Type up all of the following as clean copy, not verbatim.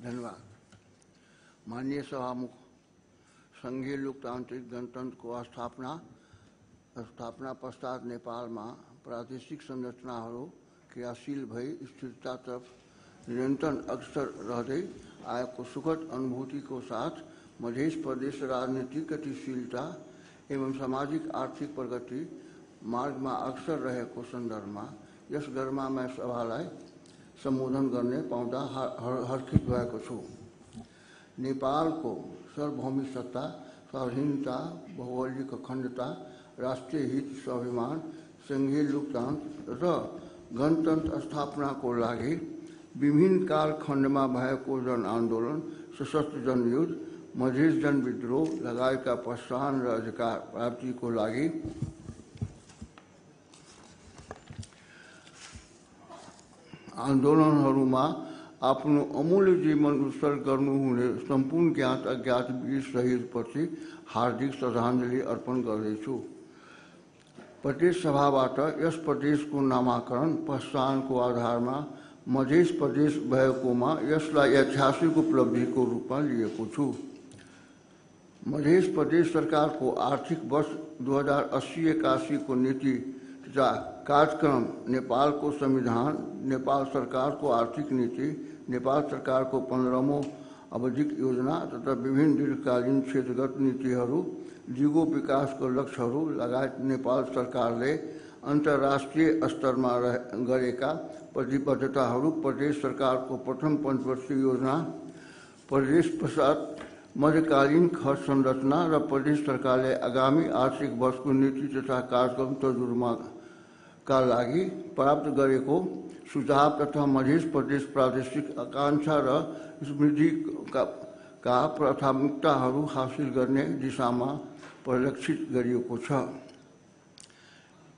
धन्यवाद। माननीय सभामुख, संघीय लोकतांत्रिक गणतंत्र को स्थापना पश्चात नेपाल में प्रादेशिक संरचनाहरू क्रियाशील भई स्थिरतातर्फ निरंतर अग्रसर रहँदै आएको सुखद अनुभूति को साथ मध्य प्रदेश राजनीतिक गतिशीलता एवं सामाजिक आर्थिक प्रगति मार्ग में अग्रसर रहेको संदर्भ में यस गरमा सभालाई सम्बोधन करने पाउँदा हर्षित भएको छु। नेपाल को सार्वभौमिक सत्ता, स्वाधीनता, भौगोलिक अखण्डता, राष्ट्रिय हित, स्वाभिमान, संघीय लोकतन्त्र र गणतन्त्र स्थापना को लागि विभिन्न कालखण्डमा भएको जन आन्दोलन, सशस्त्र जनयुद्ध, मधेस जनविद्रोह लगायतका प्रोत्साहन र अधिकार प्राप्ति को लागि आन्दोलनहरूमा आफ्नो अमूल्य जीवन उत्सर्ग गर्नुहुने सम्पूर्ण ज्ञात अज्ञात वीर शहीदप्रति हार्दिक श्रद्धाञ्जली अर्पण गर्दैछु। प्रदेश सभाबाट यस प्रदेशको नामाकरण प्रोत्साहनको आधारमा मधेस प्रदेश भएकोमा यसलाई ऐतिहासिक उपलब्धिको रूपमा लिएको छु। मधेस प्रदेश सरकारको आर्थिक वर्ष 2080-81 को नीति तथा कार्यक्रम, नेपाल को संविधान, नेपाल सरकार को आर्थिक नीति, नेपाल सरकार को 15औं अवधिक योजना तथा विभिन्न दीर्घकालीन क्षेत्रगत नीतिहरू, दिगो विकासको लक्ष्यहरू लगायत नेपाल सरकारले अन्तर्राष्ट्रिय स्तरमा गरेका प्रतिबद्धताहरू, प्रदेश सरकारको प्रथम पञ्चवर्षीय योजना, प्रदेश पश्चात मध्यकालीन खर्च संरचना र प्रदेश सरकारले आगामी आर्थिक वर्षको नीति तथा कार्यक्रम तर्जुमाका लागि प्राप्त गरेको सुझाव तथा मध्य प्रदेश प्रादेशिक आकांक्षा र समृद्धिका प्राथमिकताहरू हासिल गर्ने दिशामा परिलक्षित गरिएको छ।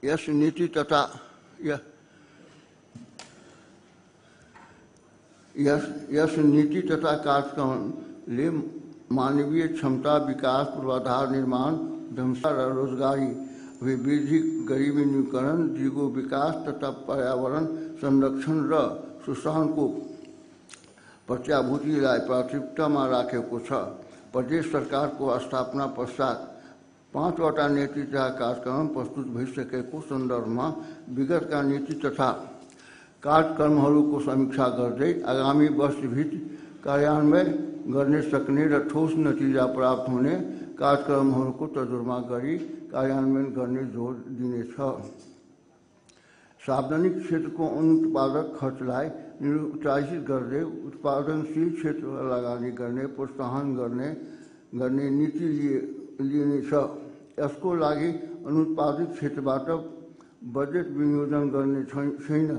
यस नीति तथा कार्यक्रमले मानवीय क्षमता विकास, पूर्वाधार निर्माण, ढांचा र रोजगारी अभिवृद्धि, गरीबी न्यूनीकरण, दिगो विकास तथा पर्यावरण संरक्षण र सुशासनको प्रत्याभूतिलाई प्राथमिकतामा राखेको छ। प्रदेश सरकारको स्थापना पश्चात 5वटा नीति तथा कार्यक्रम प्रस्तुत भइसकेको सन्दर्भमा विगतका नीति तथा कार्यक्रमहरूको समीक्षा गर्दै आगामी वर्षभित्र कार्यान्वयन गर्ने सक्ने र ठोस नतिजा प्राप्त हुने कार्यक्रमहरूको तर्जुमा गरी कार्यान्वयन गर्ने जोड दिनेछ। सार्वजनिक क्षेत्रको अनुत्पादक खर्चलाई निरुत्साहित गर्दै उत्पादनशील क्षेत्रमा लगानी गर्ने प्रोत्साहन गर्ने नीति लिनेछ। यसको लागि अनुत्पादित क्षेत्रबाट बजेट विनियोजन गर्ने छैन।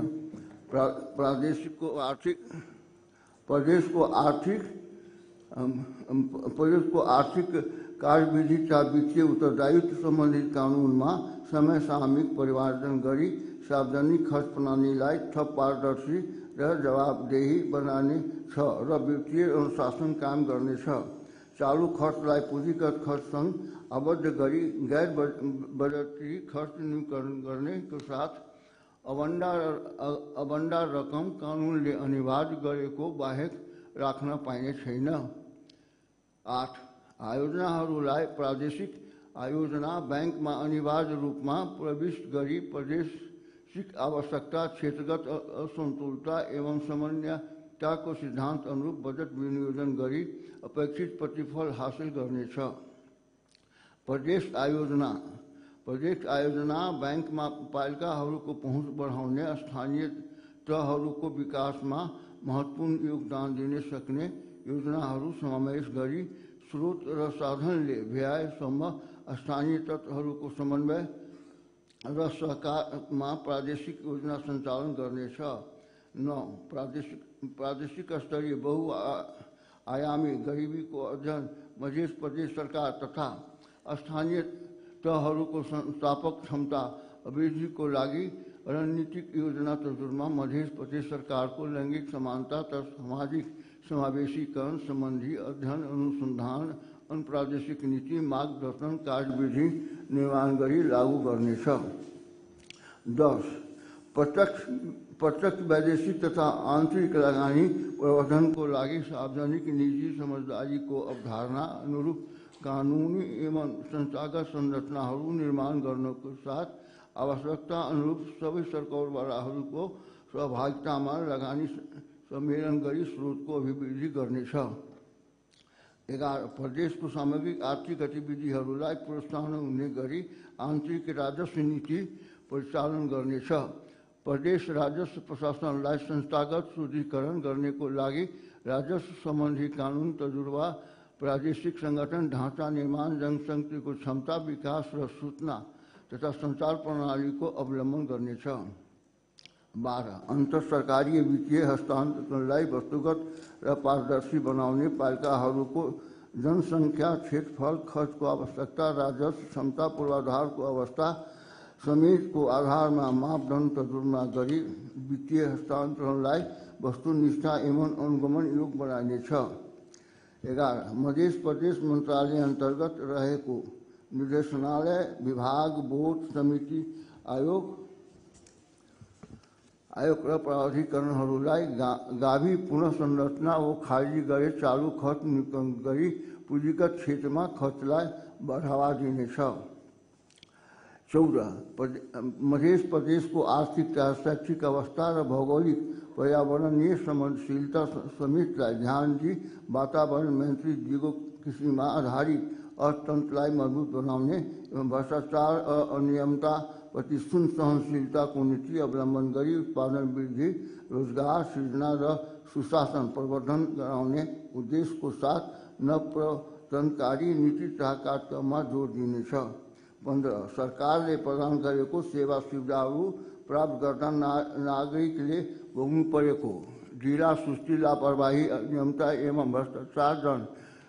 प्रदेशको आर्थिक कार्यविधि तथा वित्तीय उत्तरदायित्व सम्बन्धित कानुनमा समय सामयिक परिवर्तन गरी सार्वजनिक खर्च प्रणालीलाई थप पारदर्शी र जवाबदेही बनाउने छ र वित्तीय अनुशासन कायम गर्नेछ। चालू खर्चलाई पुँजीगत खर्चसँग आबद्ध गरी गैर बजटीय खर्च न्यूनीकरण गर्नेको साथ अबन्डा रकम कानुनले अनिवार्य गरेको बाहेक राख्न पाइने छैन। 8. आयोजनाहरूलाई प्रादेशिक आयोजना बैंकमा अनिवार्य रूपमा प्रविष्ट गरी प्रादेशिक आवश्यकता, क्षेत्रगत असन्तुलता एवं सामान्यताको सिद्धान्त अनुरूप बजेट विनियोजन गरी अपेक्षित प्रतिफल हासिल गर्नेछ। प्रदेश आयोजना बैंकमा पालिकाहरूको पहुँच बढाउने, स्थानीय तहहरूको विकासमा महत्त्वपूर्ण योगदान दिन सक्ने योजनाहरू समावेश गरी स्रोत र साधनले भ्याएसम्म स्थानीय तत्त्वहरूको समन्वय र सहकारमा प्रादेशिक योजना सञ्चालन गर्नेछ। 9. प्रादेशिक स्तरीय बहुआयामी गरीबीको अध्ययन मध्य प्रदेश सरकार तथा स्थानीय तहहरूको संस्थापक क्षमता अभिवृद्धिको लागि रणनीतिक योजना तर्जुमा मध्य प्रदेश सरकारको लैंगिक समानता तथा सामाजिक समावेशीकरण सम्बन्धी अध्ययन, अनुसन्धान, प्रादेशिक नीति मार्गदर्शन कार्यविधि निर्माण गरी लागू गर्नेछ। 10. प्रत्यक्ष वैदेशिक तथा आंतरिक लगानी प्रवर्धन को लागी सार्वजनिक निजी समझदारी को अवधारणा अनुरूप कानूनी एवं संस्थागत संरचनाहरू निर्माण गर्नको साथ आवश्यकता अनुरूप सबै सरकारवालाहरूको सहभागितामा लगानी सम्मेलन गरी स्रोतको अभिवृद्धि गर्नेछ। 11 प्रदेशको सामग्रिक आर्थिक गतिविधिहरूलाई प्रोत्साहन हुने गरी आन्तरिक राजस्व नीति परिचालन गर्नेछ। प्रदेश राजस्व प्रशासनलाई संस्थागत शुद्धिकरण गर्नेको लागि राजस्व सम्बन्धी कानुन तजुर्बा, प्रादेशिक संगठन ढाँचा निर्माण, जनशक्तिको क्षमता विकास र सूचना तथा सञ्चार प्रणालीको अवलम्बन गर्नेछ। 12 अन्तर सरकारी वित्तीय हस्तान्तरणलाई वस्तुगत र पारदर्शी बनाउने, पालिकाहरूको जनसङ्ख्या, क्षेत्रफल, खर्चको आवश्यकता, राजस्व क्षमता पूर्वाधारको अवस्था समेतको आधारमा मापदण्ड तजुर्मा गरी वित्तीय हस्तान्तरणलाई वस्तुनिष्ठ एवं अनुगमन योग्य बनाइनेछ। 11 मध्य प्रदेश मन्त्रालय अन्तर्गत रहेको निर्देशनालय, विभाग, बोर्ड, समिति, आयोग र प्राधिकरणहरूलाई गाभी पुनर्संरचना वा खारिज गरी चालू खर्च नियन्त्रण गरी पुँजीगत क्षेत्रमा खर्चलाई बढावा दिनेछ। 14 मध्य प्रदेशको आर्थिक तथा शैक्षिक अवस्था र भौगोलिक पर्यावरणीय संवेदनशीलता समेतलाई ध्यान दिई वातावरण मैत्री दिगो कृषिमा आधारित अर्थतन्त्रलाई मजबुत बनाउने एवं भ्रष्टाचार अनियमितता प्रति सहनशीलताको नीति अवलम्बन गरी उत्पादन वृद्धि, रोजगार सृजना र सुशासन प्रवर्धन गराउने उद्देश्यको साथ नवप्रवर्तनकारी नीति तथा कार्यक्रममा जोड दिनेछ। 15 सरकारले प्रदान गरेको सेवा सुविधाहरू प्राप्त गर्दा नागरिकले भोग्नु परेको ढिला सुस्ती, लापरवाही, अनियमितता एवं भ्रष्टाचार जन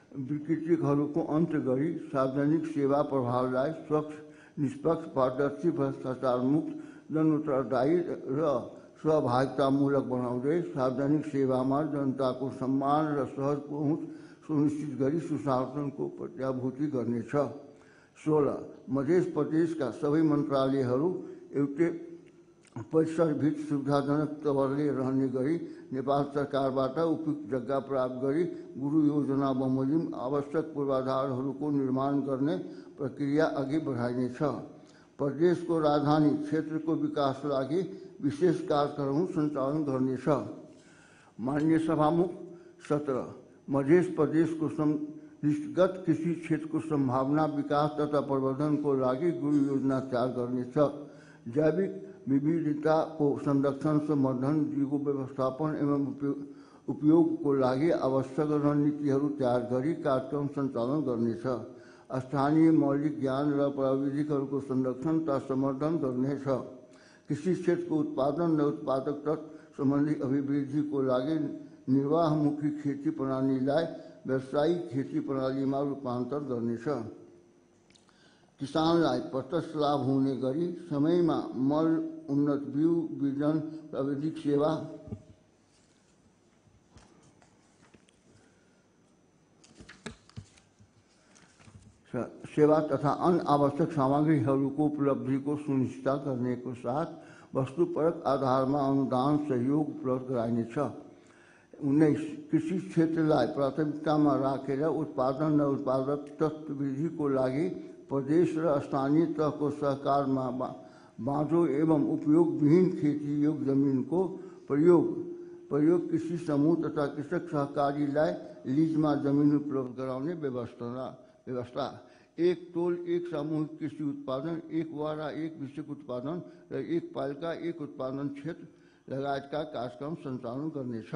विकृतिहरूको अन्त्य गरी सार्वजनिक सेवा प्रभावलाई स्वच्छ, निष्पक्ष, पारदर्शी, भ्रष्टाचार मुक्त, जनउत्तरदायी र सहभागितामूलक बनाउँदै सार्वजनिक सेवामा जनताको सम्मान र सहज पहुँच सुनिश्चित गरी सुशासनको प्रत्याभूति गर्नेछ। 16 मध्य प्रदेशका सबै मन्त्रालयहरू एउटै परिसरभित्र सुविधाजनक तवरले रहने गरी नेपाल सरकारबाट उपयुक्त जग्गा प्राप्त गरी गुरु योजना बमोजिम आवश्यक पूर्वाधारहरूको निर्माण गर्ने प्रक्रिया अघि बढाइनेछ। प्रदेशको राजधानी क्षेत्रको विकास लागि विशेष कार्यक्रम सञ्चालन गर्नेछ। माननीय सभामुख, 17 मध्य प्रदेशको दृष्टिगत कृषि क्षेत्रको सम्भावना विकास तथा प्रवर्धनको लागि गुरु योजना तयार गर्नेछ। जैविक विविधताको संरक्षण, संवर्धन, जीवको व्यवस्थापन एवं उपयोगको लागि आवश्यक रणनीतिहरू तयार गरी कार्यक्रम सञ्चालन गर्नेछ। स्थानीय मौलिक ज्ञान र प्रविधिहरूको संरक्षण तथा संवर्धन गर्नेछ। कृषि क्षेत्रको उत्पादन र उत्पादकता सम्बन्धी अभिवृद्धिको लागि निर्वाहमुखी खेती प्रणालीलाई व्यावसायिक खेती प्रणालीमा रूपान्तर गर्नेछ। किसानलाई प्रत्यक्ष लाभ हुने गरी समयमा मल, उन्नत बिउ, बिजन, प्राविधिक सेवा तथा अन्य आवश्यक सामग्रीहरूको उपलब्धिको सुनिश्चित गर्नेको साथ वस्तुपरक आधारमा अनुदान सहयोग उपलब्ध गराइनेछ। 19 कृषि क्षेत्रलाई प्राथमिकतामा राखेर उत्पादन र उत्पादकता वृद्धिको लागि प्रदेश र स्थानीय तहको सहकारमा बाँझो एवं उपयोगविहीन खेती योग्य जमिनको प्रयोग कृषि समूह तथा कृषक सहकारीलाई लीजमा जमिन उपलब्ध गराउने व्यवस्था। एक टोल एक सामूहिक कृषि उत्पादन, एक वारा एक विषयक उत्पादन र एक पालिका एक उत्पादन क्षेत्र लगायतका कार्यक्रम सञ्चालन गर्नेछ।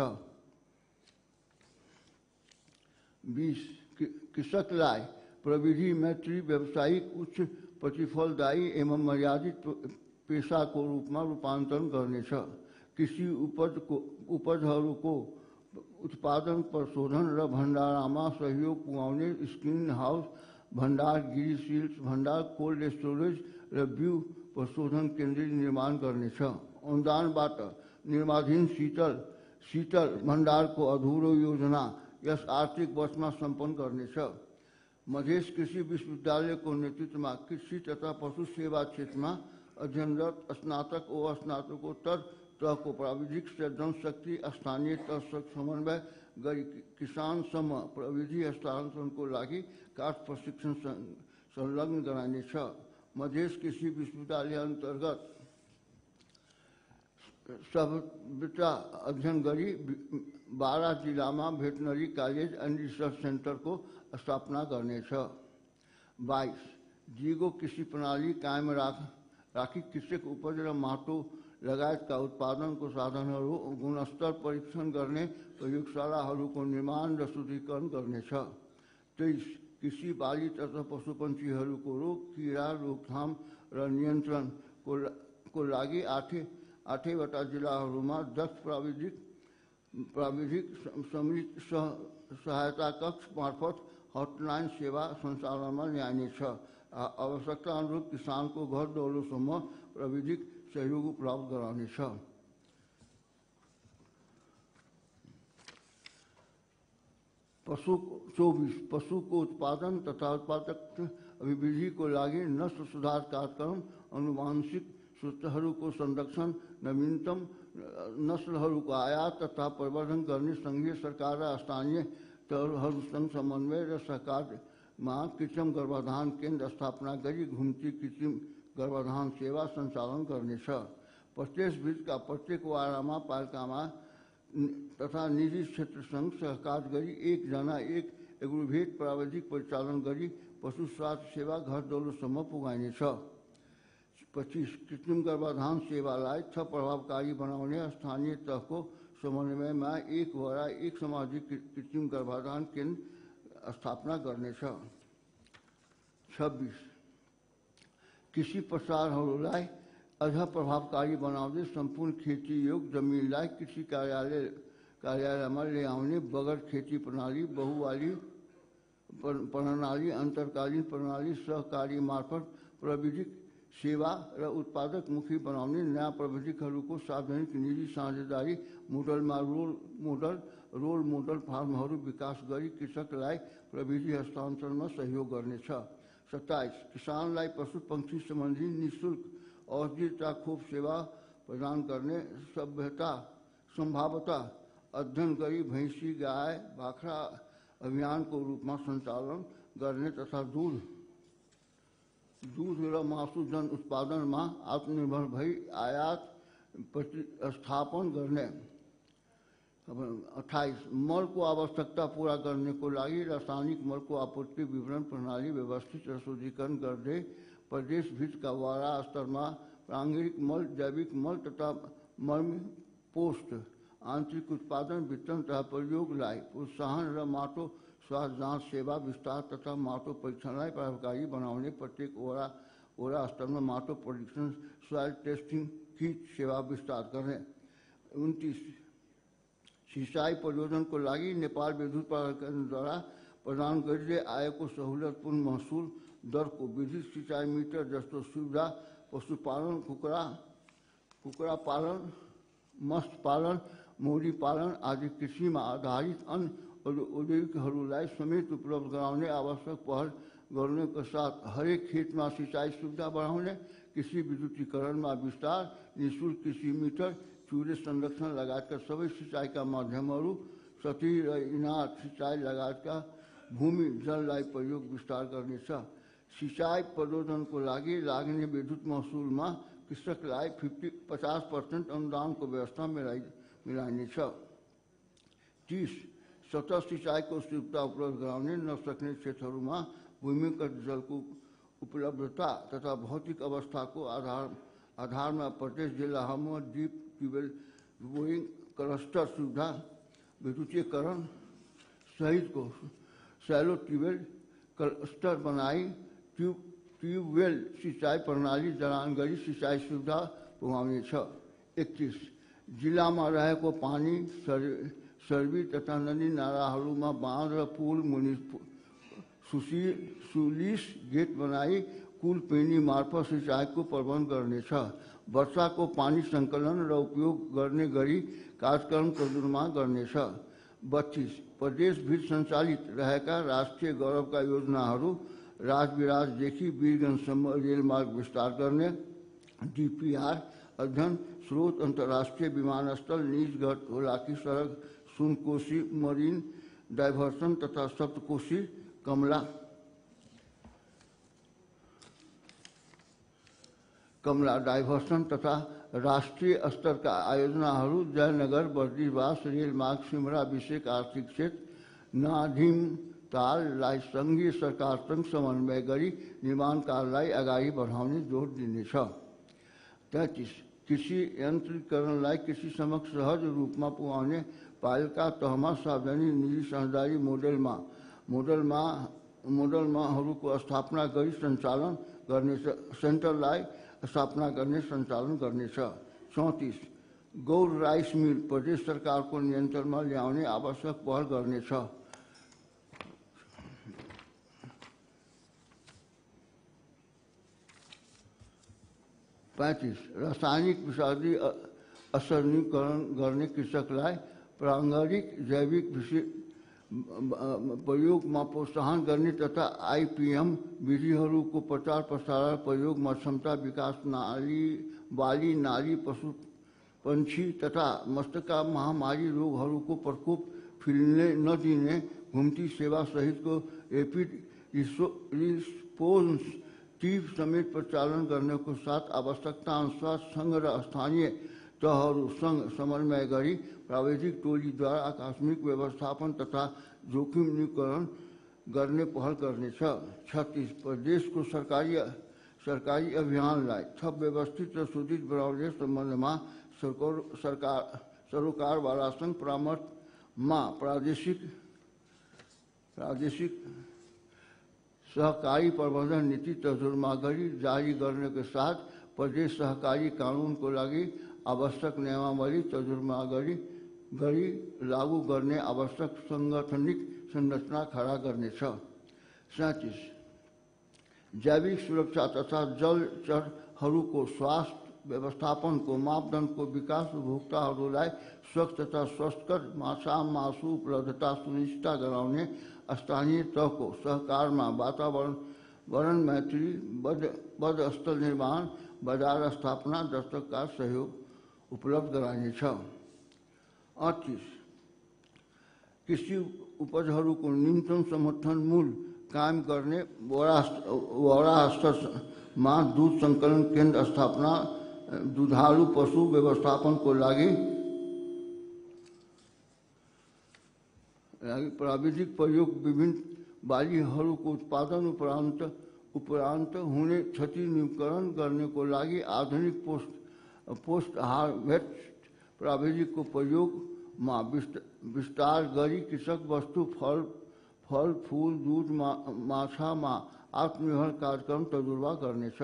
20 कृषकलाई प्रविधि मैत्री व्यावसायिक उच्च प्रतिफलदायी एवं मर्यादित पेशाको रूपमा रूपान्तरण गर्नेछ। कृषि उपजहरूको उत्पादन, प्रशोधन र भण्डारणमा सहयोग पुर्याउने स्क्रिन हाउस, भण्डार गृह, शील्ड भण्डार, कोल्ड स्टोरेज र बिउ प्रशोधन केन्द्र निर्माण गर्नेछ। अनुदानबाट निर्माणाधीन शीतल भण्डारको अधुरो योजना यस आर्थिक वर्षमा सम्पन्न गर्नेछ। मधेस कृषि विश्वविद्यालयको नेतृत्वमा कृषि तथा पशु सेवा क्षेत्रमा अध्ययनरत स्नातक व स्नातकोत्तर तहको प्राविधिक से जनशक्ति स्थानीय तह समन्वय गरी किसान सम प्रविधि हस्तांतरण को लागि कार्य प्रशिक्षण संलग्न गराइने छ। मधेश कृषि विश्वविद्यालय अंतर्गत सभ्यता अध्ययन गरी 12 जिला में veterinary college and research centre को स्थापना करने छ। 22 जीगो कृषि प्रणाली कायम राखी कृषक उपज र माटो लगायतका उत्पादनको साधनहरू गुणस्तर परीक्षण गर्ने प्रयोगशालाहरूको निर्माण र शुद्धिकरण गर्नेछ। 23 कृषि बाली तथा पशुपन्छीहरूको रोग कीड़ा रोकथाम र नियन्त्रणको लागि 8वटा जिल्लाहरूमा दक्ष प्राविधिक सहायता कक्ष मार्फत हटलाइन सेवा सञ्चालनमा ल्याइनेछ। आवश्यकता अनुरूप किसान को घर दौलोसम्म प्राविधिक सहयोग प्राप्त गराउनेछ। पशु 24 पशु को उत्पादन तथा उत्पादक अभिवृद्धि को लागि नस्ल सुधार कार्यक्रम अनुवांशिक सूत्रहरूको संरक्षण नवीनतम नस्लहरूको आयात तथा प्रवर्धन गर्ने संघीय सरकार र स्थानीय तहहरूसँग समन्वय र सहकारमा कृत्रिम गर्भाधान केन्द्र स्थापना गरी घुम्ती कृत्रिम गर्भाधान सेवा सञ्चालन गर्नेछ। प्रत्येक बीचका प्रत्येक वाडामा पालिकामा तथा निजी क्षेत्रसँग सहकार गरी एकजना एक एग्रोभेट प्राविधिक परिचालन गरी पशु स्वास्थ्य सेवा घर दौलोसम्म पुगाइनेछ। 25 कृत्रिम गर्भाधान सेवालाई थप प्रभावकारी बनाउने स्थानीय तहको समन्वयमा एक वडा एक सामाजिक कृत्रिम गर्भाधान केन्द्र स्थापना गर्नेछ। 26 कृषि प्रसारहरूलाई अझ प्रभावकारी बनाउँदै सम्पूर्ण खेती योग्य जमिनलाई कृषि कार्यालयमा ल्याउने बगर खेती प्रणाली बहुवाली प्रणाली अन्तर्कालीन प्रणाली सहकारी मार्फत प्राविधिक सेवा र उत्पादक मुखी बनाउने नयाँ प्रविधिहरूको सार्वजनिक निजी साझेदारी मोडलमा रोल मोडल फार्महरू विकास गरी कृषकलाई प्रविधि हस्तान्तरणमा सहयोग गर्नेछ। 27 किसानलाई पशु पंक्षी सम्बन्धी निःशुल्क औषधि तथा खोप सेवा प्रदान गर्ने सम्भाव्यता अध्ययन गरी भैँसी गाय बाख्रा अभियानको रूपमा सञ्चालन गर्ने तथा दूध र मासु जन उत्पादनमा आत्मनिर्भर भई आयात प्रतिस्थापन गर्ने। 28 मल को आवश्यकता पूरा करने को लागि रासायनिक मल को आपूर्ति विवरण प्रणाली व्यवस्थित र शुद्धिकरण गर्दै प्रदेश भित्रका वडा स्तरमा प्राङ्गिक मल जैविक मल तथा मर्मी पोस्ट आंतरिक उत्पादन वितरण तथा प्रयोगलाई प्रोत्साहन र माटो स्वास्थ्य जाँच सेवा विस्तार तथा माटो परीक्षणलाई प्रभावकारी बनाउने प्रत्येक वडा स्तरमा माटो परीक्षण सोइल टेस्टिंग किट सेवा विस्तार गर्ने। 29 सिंचाई परियोजना को लागि नेपाल विद्युत प्राधिकरणद्वारा प्रदान गरिँदै आएको सहुलियतपूर्ण महसुल दर को विद्युत सिंचाई मीटर जस्तो सुविधा पशुपालन कुखुरा पालन मत्स्य पालन मौरी पालन आदि कृषिमा आधारित अन्य औद्योगिकहरूलाई समेत उपलब्ध गराउने आवश्यक पहल गर्नुका साथ हरेक खेतमा सिंचाई सुविधा बढाउने कृषि विद्युतीकरणमा विस्तार निःशुल्क कृषि मिटर चुरे संरक्षण लगायतका सबै सिंचाइका माध्यमहरू सतही र इनार सिंचाई लगायतका भूमि जललाई प्रयोग विस्तार गर्नेछ। सिंचाई प्रबन्धनको लागि लाग्ने विद्युत महसुलमा कृषकलाई 50% अनुदानको व्यवस्था मिलाइनेछ। 30 सतह सिंचाइको सुविधा उपलब्ध गराउने नसक्ने क्षेत्रहरूमा भूमिगत जलको उपलब्धता तथा भौतिक अवस्थाको आधारमा प्रत्येक जिल्लाहरूमा डीप ट्युबवेल बोरिङ क्लस्टर सुविधा विद्युतीकरण सहितको सैलो ट्युबवेल क्लस्टर बनाई ट्युबवेल सिंचाई प्रणाली जडान गरी सिंचाई सुविधा पुर्याउनेछ। 31 जिल्लामा रहेको पानी सर्वी तथा नदी नालाहरूमा बाँध र पुल मुनि सुलिस गेट बनाई कुल पेनी मार्फत सिंचाईको प्रबन्ध गर्नेछ। वर्षाको पानी सङ्कलन र उपयोग गर्ने गरी कार्यक्रम निर्माण गर्नेछ। 32 प्रदेशभित्र सञ्चालित रहेका राष्ट्रिय गौरवका योजनाहरू राजविराजदेखि वीरगञ्जसम्म रेलमार्ग विस्तार गर्ने DPR अध्ययन स्रोत अंतर्राष्ट्रीय विमानस्थल, निजगढ़ होलाकी सड़क, सुनकोशी मरीन डाइवर्सन तथा सप्तकोशी कमला डाइवर्सन तथा राष्ट्रीय स्तर का आयोजनाहरू जयनगर बर्दिवास रेलमार्ग सिमरा विषयक आर्थिक क्षेत्र नाधिम ताललाई सङ्घीय सरकारसँग समन्वय गरी निर्माण कार्यलाई अगाडि बढाउने जोड दिनेछ। 33 कृषि यन्त्रीकरणलाई कृषि समक्ष सहज रूपमा पुर्याउने पालिका तहमा सार्वजनिक निजी साझेदारी मोडलमाहरूको स्थापना गरी सञ्चालन गर्नेछ, सेन्टरलाई स्थापना गर्ने सञ्चालन गर्नेछ। 34 गौर राइस मिल प्रदेश सरकारको नियन्त्रणमा ल्याउने आवश्यक पहल गर्नेछ। 35 रासायनिक विषादी असरणीकरण गर्ने कृषकलाई प्रारम्भिक जैविक प्रयोगमा प्रोत्साहन गर्ने तथा IPM विधिहरूको प्रचार प्रसार प्रयोगमा क्षमता विकास, बाली नाली पशु पंक्षी तथा मस्तिष्का महामारी रोगहरूको प्रकोप फैलिन नदिने घुम्ती सेवा सहितको एपिड रिस्पोन्स टीम समेत प्रचालन गर्नको साथ आवश्यकता अनुसार संघ र स्थानीय तहहरूसँग समन्वय गरी प्राविधिक टोलीद्वारा आकस्मिक व्यवस्थापन तथा जोखिम न्यूनीकरण गर्ने पहल गर्नेछ। 36 प्रदेशको सरकारी अभियानलाई थप व्यवस्थित र सुदृढ बनाउने सम्बन्धमा सरोकारवालासँग परामर्शमा प्रादेशिक सहकारी प्रबन्धन नीति तर्जुमा गरी जारी गर्ने के साथ प्रदेश सहकारी कानुनको लागि आवश्यक नियमावली तर्जुमा गरी लागू गर्ने आवश्यक संगठनिक संरचना खडा गर्नेछ। 37 जैविक सुरक्षा तथा जलचरहरूको स्वास्थ्य व्यवस्थापनको मापदण्डको विकास, उपभोक्ताहरूलाई स्वच्छ तथा स्वस्थकर मासु उपलब्धता सुनिश्चित गराउने स्थानीय तहको सहकारमा वातावरण मैत्री बदस्थल निर्माण, बजार स्थापना जस्ता सहयोग उपलब्ध गराइनेछ। 38 कृषि उपजहरूको न्यूनतम समर्थन मूल्य कायम गर्ने वडा स्तरमा दूध सङ्कलन केन्द्र स्थापना, दुधारू पशु व्यवस्थापनको लागि प्राविधिक प्रयोग, विभिन्न बालीहरूको उत्पादन उपरान्त हुने क्षति न्यूनीकरण गर्नको लागि आधुनिक पोस्ट हार्वेस्ट प्राविधिकको प्रयोगमा विस्तार गरी कृषक वस्तु फल फूल दूध माछामा आत्मनिर्भर कार्यक्रम तजुर्बा गर्नेछ।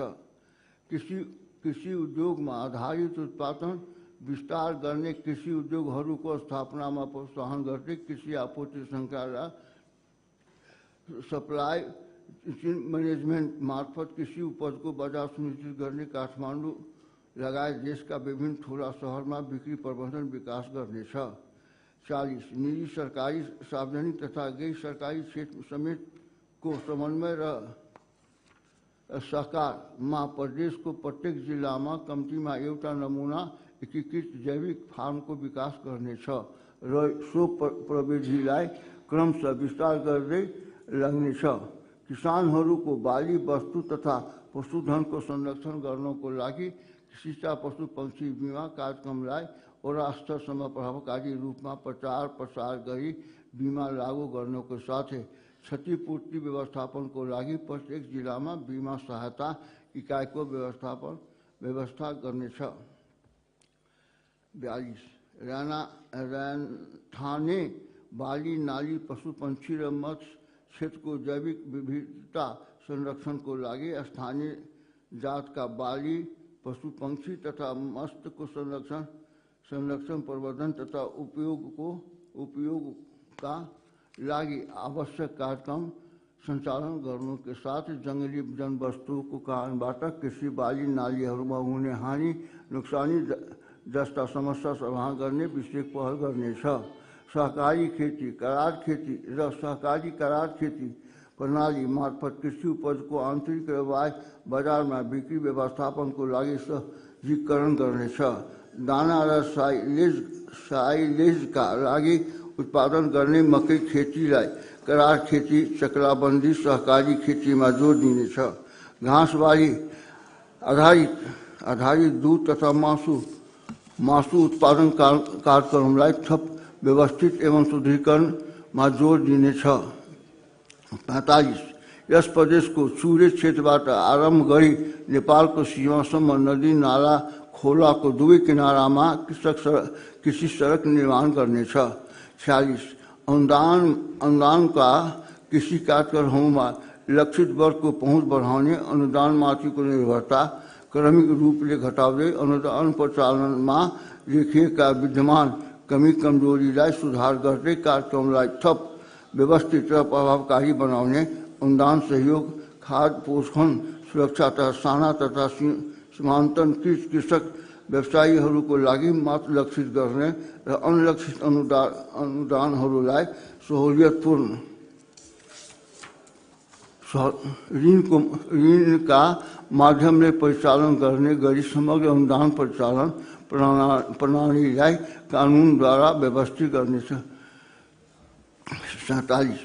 कृषि उद्योगमा आधारित उत्पादन विस्तार गर्ने, कृषि उद्योगहरूको स्थापनामा प्रोत्साहन गर्दै कृषि आपूर्ति श्रृङ्खला सप्लाई चेन मैनेजमेन्ट मार्फत कृषि उपजको बजार सुनिश्चित गर्ने काठमाडौँ लगायत देशका विभिन्न ठुला सहरमा बिक्री प्रबन्धन विकास गर्नेछ। 40 निजी सरकारी सार्वजनिक तथा गैर सरकारी क्षेत्र समेतको समन्वय र सहकारमा प्रदेशको प्रत्येक जिल्लामा कम्तीमा एउटा नमुना एकीकृत जैविक फार्मको विकास गर्नेछ र सो प्रविधिलाई क्रमशः विस्तार गर्दै लाग्नेछ। किसानहरूको बाली वस्तु तथा पशुधनको संरक्षण गर्नको लागि कृषिका पशु पंक्षी बीमा कार्यक्रमलाई वडा स्तरसम्म प्रभावकारी रूपमा प्रचार प्रसार गरी बीमा लागू गर्नको साथै क्षतिपूर्ति व्यवस्थापनको लागि प्रत्येक जिल्लामा बीमा सहायता इकाइको व्यवस्था गर्नेछ। 42 रैनथाने बाली नाली पशु पंक्षी र मत्स्य क्षेत्रको जैविक विविधता संरक्षणको लागि स्थानीय जातका बाली पशु पंक्षी तथा मत्स्यको संरक्षण प्रबन्धन तथा उपयोगका लागि आवश्यक कार्यक्रम सञ्चालन गर्नुको साथ जङ्गली जनवस्तुको कारणबाट कृषि बाली नालीहरूमा हुने हानि नोक्सानी जस्ता समस्या समाधान गर्ने विषय पहल गर्नेछ। सहकारी खेती, करार खेती र सहकारी करार खेती प्रणाली मार्फत कृषि उपज को आंतरिक व्यवहार बजार में बिक्री व्यवस्थापन को लागि सहजीकरण गर्नेछ। दाना र साइलेजका लागि उत्पादन गर्ने मकै खेतीलाई करार खेती, चक्राबन्दी, सहकारी खेतीमा जोड दिनेछ। घाँसबारी आधारित दूध तथा मासु उत्पादन कार्यक्रमलाई थप व्यवस्थित एवं सुदृढीकरणमा जोड दिनेछ। 45 यस प्रदेशको चुरे क्षेत्रबाट आरम्भ गरी नेपालको सीमासम्म नदी नाला खोलाको दुवै किनारामा कृषि सडक निर्माण गर्नेछ। 46 अनुदानका कृषि कार्यक्रमहरूमा लक्षित वर्गको पहुँच बढाउने, अनुदानमाथिको निर्भरता क्रमिक रूपले घटाउँदै अनुदान परिचालनमा देखिएका विद्यमान कमी कमजोरीलाई सुधार गर्दै कार्यक्रमलाई थप व्यवस्थित र प्रभावकारी बनाउने, अनुदान सहयोग, खाद्य पोषण सुरक्षा तथा साना तथा सीमान्तकृत कृषक व्यवसायीहरूको लागि मात्र लक्षित गर्ने र अनलक्षित अनुदानहरूलाई सहुलियतपूर्ण ऋणका माध्यमले परिचालन गर्ने गरी समग्र अनुदान परिचालन प्रणालीलाई कानुनद्वारा व्यवस्थित गर्नेछ। 47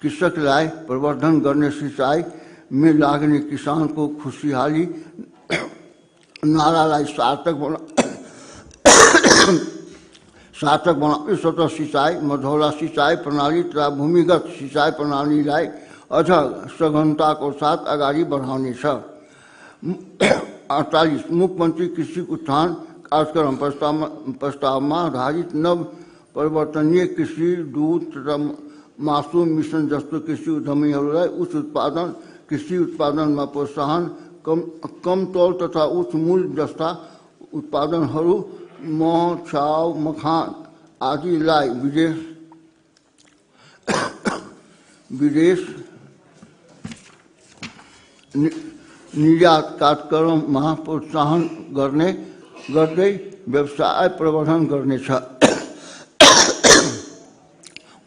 कृषकलाई प्रवर्धन गर्ने सिंचाई में लाग्ने किसान को खुशहाली नारालाई सार्थक बनाउने सतह सिंचाई, मझौला सिंचाई प्रणाली तथा भूमिगत सिंचाई प्रणालीलाई अझ सघनताको साथ अगाडि बढाउनेछ। 48 मुख्यमन्त्री कृषि उत्थान कार्यक्रम प्रस्तावमा आधारित नव परिवर्तनीय कृषि, दूध तथा मासु मिश्रण जस्तो कृषि उद्यमीहरूलाई उच्च उत्पादन कृषि उत्पादनमा प्रोत्साहन, कम तौल तथा उच्च मूल्य जस्ता उत्पादनहरू मह, चाउ, मखान आदिलाई विदेश निर्यात कार्यक्रममा प्रोत्साहन गर्दै व्यवसाय प्रवर्धन गर्नेछ।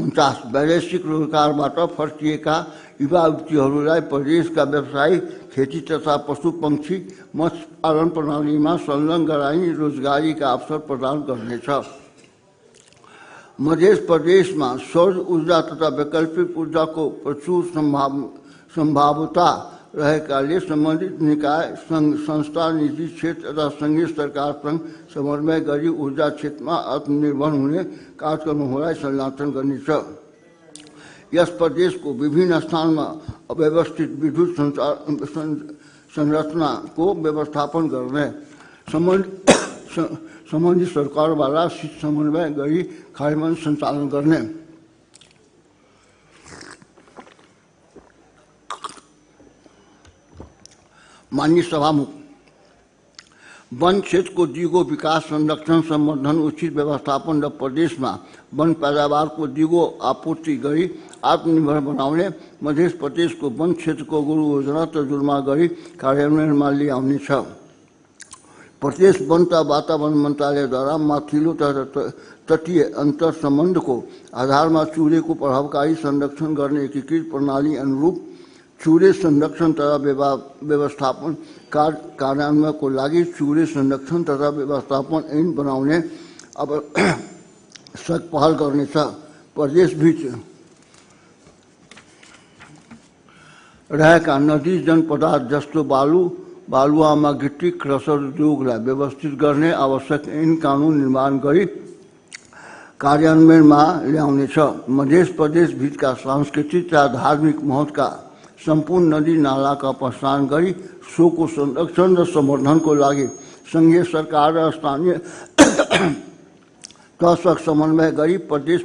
49 वैदेशिक रोजगारबाट फर्किएका युवा युवतीहरूलाई प्रदेशका व्यवसायिक खेती तथा पशुपक्षी मत्स्य पालन प्रणालीमा संलग्न गराई रोजगारीका अवसर प्रदान गर्नेछ। मध्य प्रदेशमा सौर ऊर्जा तथा वैकल्पिक ऊर्जाको प्रचुर सम्भाव्यता रहेकाले सम्बन्धित निकाय, संस्था, निजी क्षेत्र तथा संघीय सरकारसँग समन्वय गरी ऊर्जा क्षेत्रमा आत्मनिर्भर हुने कार्यक्रमहरूलाई संचालन गर्नेछ। यस प्रदेशको विभिन्न स्थानमा अव्यवस्थित विद्युत संरचनाको व्यवस्थापन गर्ने, सम्बन्धित सरकारद्वारा समन्वय गरी कार्यान्वयन सञ्चालन गर्ने, माननीय सभामुख, वन क्षेत्र को दिगो विकास, संरक्षण, संवर्धन, उचित व्यवस्थापन र प्रदेशमा वन पैदावार को दिगो आपूर्ति गरी आत्मनिर्भर बनाउने, मध्य प्रदेश को वन क्षेत्र को गुरु योजना तर्जुमा गरी कार्यान्वयनमा ल्याउनेछ। प्रदेश वन तथा वातावरण मन्त्रालयद्वारा माथिल्लो तटीय अन्तर सम्बन्धको आधारमा चुरेको प्रभावकारी संरक्षण गर्ने एकीकृत प्रणाली अनुरूप चुरे संरक्षण तथा व्यवस्थापन कार्यान्वयनको लागि चुरे संरक्षण तथा व्यवस्थापन ऐन बनाउने आवश्यक पहल गर्नेछ। प्रदेशबीच रहेका नदी जनपदार्थ जस्तो बालुवामा गिट्टी क्रसर उद्योगलाई व्यवस्थित गर्ने आवश्यक ऐन कानुन निर्माण गरी कार्यान्वयनमा ल्याउनेछ। मध्य प्रदेश बीचका सांस्कृतिक तथा धार्मिक महत्त्वका सम्पूर्ण नदी नालाका प्रस्थान गरी सोको संरक्षण र संवर्धनको लागि संघीय सरकार र स्थानीय तहसँग समन्वय गरी प्रदेश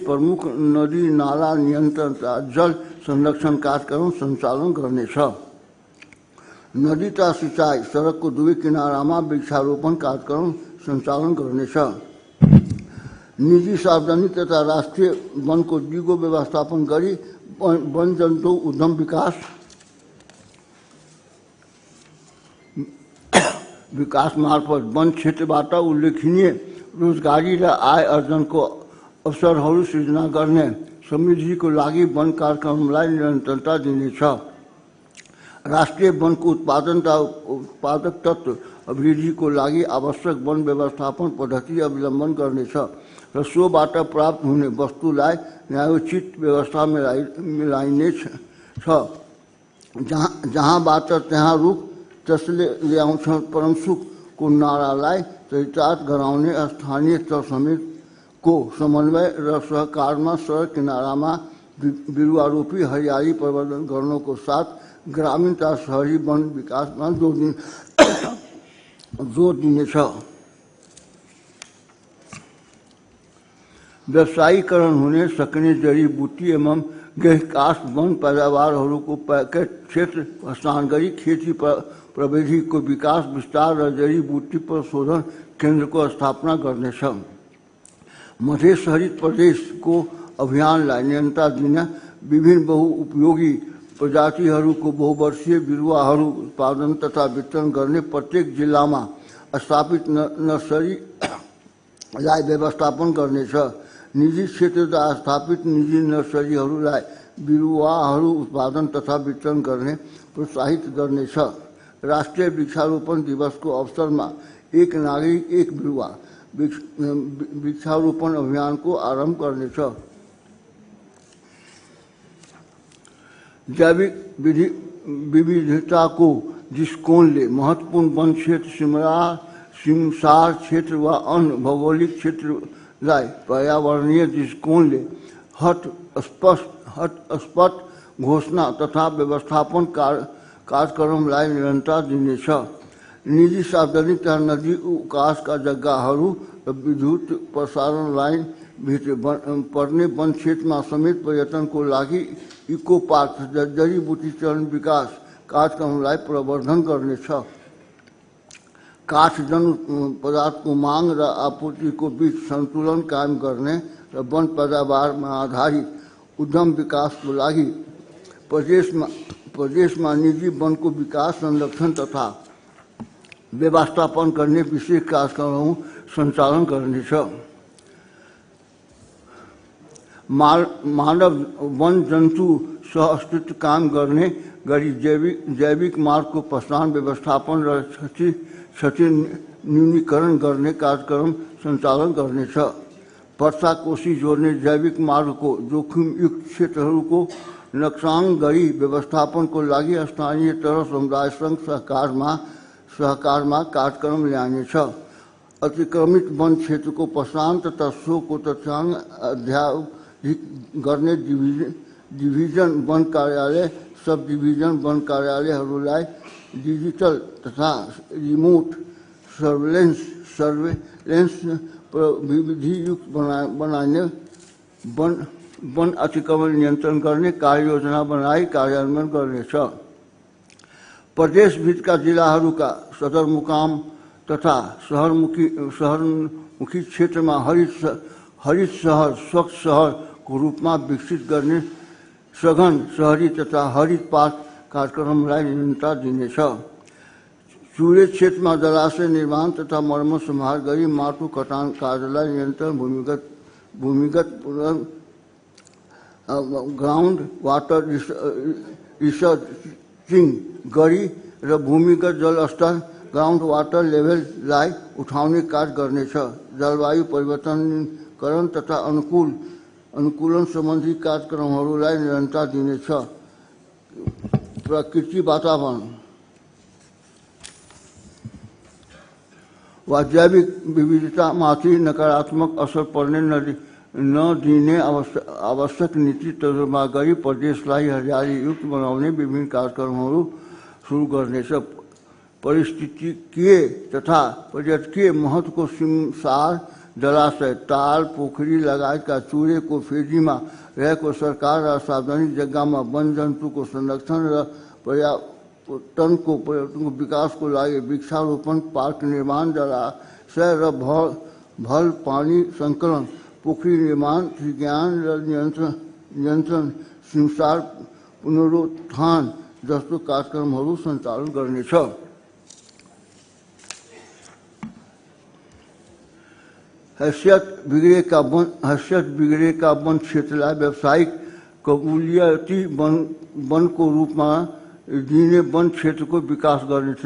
प्रमुख नदी नाला नियन्त्रण तथा जल संरक्षण कार्यक्रम सञ्चालन गर्नेछ। नदी तथा सिंचाई सडकको दुवै किनारामा वृक्षारोपण कार्यक्रम सञ्चालन गर्नेछ। निजी, सार्वजनिक तथा राष्ट्रिय वनको दिगो व्यवस्थापन गरी वन जन्तु उद्यम विकास मार्फत वन क्षेत्रबाट उल्लेखनीय रोजगारी र आय अर्जनको अवसरहरू सृजना गर्ने, समृद्धिको लागि वन कार्यक्रमलाई निरन्तरता दिनेछ। राष्ट्रिय वनको उत्पादक तत्व अभिवृद्धिको लागि आवश्यक वन व्यवस्थापन पद्धति अवलम्बन गर्नेछ र सोबाट प्राप्त हुने वस्तुलाई न्यायोचित व्यवस्था मिलाइनेछ। जहाँबाट त्यहाँ रुख जसले ल्याउँछ परम सुखको नारालाई चरितार्थ गराउने स्थानीय तह समेतको समन्वय र सहकारमा सडक किनारामा बिरुवारोपी हरियाली प्रवर्धन गर्नको साथ ग्रामीण तथा शहरी वन विकासमा जोड दिनेछ। व्यवसायीकरण हुने सक्ने जडीबुटी एवं गहकाश वन पैदावारहरूको पैकेट क्षेत्र हस्तान्तरण गरी खेती प्रविधिको विकास विस्तार र जडीबुटी प्रशोधन केन्द्रको स्थापना गर्नेछ। मध्य हरित प्रदेशको अभियानलाई निरन्तरता दिन विभिन्न बहुउपयोगी प्रजातिहरूको बहुवर्षीय बिरुवाहरू उत्पादन तथा वितरण गर्ने प्रत्येक जिल्लामा स्थापित नर्सरीलाई व्यवस्थापन गर्नेछ। निजी क्षेत्रद्वारा स्थापित निजी नर्सरीहरूलाई बिरुवाहरू उत्पादन तथा वितरण गर्ने प्रोत्साहित गर्नेछ। राष्ट्रिय वृक्षारोपण दिवसको अवसरमा एक नागरिक एक बिरुवा वृक्षारोपण अभियानको आरम्भ गर्नेछ। जैविक विविधताको दृष्टिकोणले महत्त्वपूर्ण वन क्षेत्र सिमसार क्षेत्र वा अन्य भौगोलिक क्षेत्रलाई पर्यावरणीय दृष्टिकोणले हटस्पट घोषणा तथा व्यवस्थापन कार्यक्रमलाई निरन्तरता दिनेछ। निजी सार्वजनिक तथा नदी उकासका जग्गाहरू र विद्युत प्रसारण लाइन भित्र पर्ने वन क्षेत्रमा समेत पर्यटनको लागि इको पार्क जडीबुटी चरण विकास कार्यक्रमलाई प्रवर्धन गर्नेछ। काठ जन पदार्थको माग र आपूर्तिको बीच सन्तुलन कायम गर्ने र वन पैदावारमा आधारित उद्यम विकासको लागि प्रदेशमा निजी वनको विकास संरक्षण तथा व्यवस्थापन गर्ने विशेष कार्यक्रमहरू सञ्चालन गर्नेछ। मानव वन जन्तु सह अस्तित्व काम गर्ने गरी जैविक मार्गको प्रस्थान व्यवस्थापन र क्षति न्यूनीकरण गर्ने कार्यक्रम सञ्चालन गर्नेछ। वर्षा कोशी जोड्ने जैविक मार्गको जोखिमयुक्त क्षेत्रहरूको नक्सान गरी व्यवस्थापनको लागि स्थानीय तह समुदायसँग सहकारमा कार्यक्रम ल्याइनेछ। अतिक्रमित वन क्षेत्रको प्रसारण तथा सोको तथ्याङ्क अध्यावधिक गर्ने डिभिजन वन कार्यालय सब डिभिजन वन कार्यालयहरूलाई डिजिटल तथा रिमोट सर्वेलेन्स विधियुक्त बनाइने वन अतिक्रमण नियन्त्रण गर्ने कार्ययोजना बनाई कार्यान्वयन गर्नेछ। प्रदेशभित्रका जिल्लाहरूका सदरमुकाम तथा शहरमुखी क्षेत्रमा हरित शहर स्वच्छ शहरको रूपमा विकसित गर्ने सघन शहरी तथा हरित पार्क कार्यक्रमलाई निरन्तरता दिनेछ। चुरे क्षेत्रमा जलाशय निर्माण तथा मर्मत सम्हार गरी माटो कटान कार्यलाई निरन्तर भूमिगत ग्राउन्ड वाटर रिसर्चिङ गरी र भूमिगत जलस्तर ग्राउन्ड वाटर लेभललाई उठाउने कार्य गर्नेछ। जलवायु परिवर्तनीकरण तथा अनुकूलन सम्बन्धी कार्यक्रमहरूलाई निरन्तरता दिनेछ। प्रकृति वातावरण वा जैविक विविधतामाथि नकारात्मक असर पर्ने नदिने आवश्यक नीति तर्जुमा गरी प्रदेशलाई हरियालीयुक्त बनाउने विभिन्न कार्यक्रमहरू सुरु गर्नेछ। पारिस्थितिकीय तथा पर्यटकीय महत्त्वको सिमसार जलाशय ताल पोखरी लगायतका चुरेको फेदीमा रहेको सरकार र सार्वजनिक जग्गामा वन जन्तुको संरक्षण र पर्यटनको विकासको लागि वृक्षारोपण पार्क निर्माण जलाशय र भल पानी सङ्कलन पोखरी निर्माण विज्ञान र नियन्त्रण सिमसार पुनरुत्थान जस्तो कार्यक्रमहरू सञ्चालन गर्नेछ। हैसियत बिगड़े का वन क्षेत्रलाई व्यावसायिक कबूलियती वनको रूपमा दिने वन क्षेत्रको विकास गर्नेछ।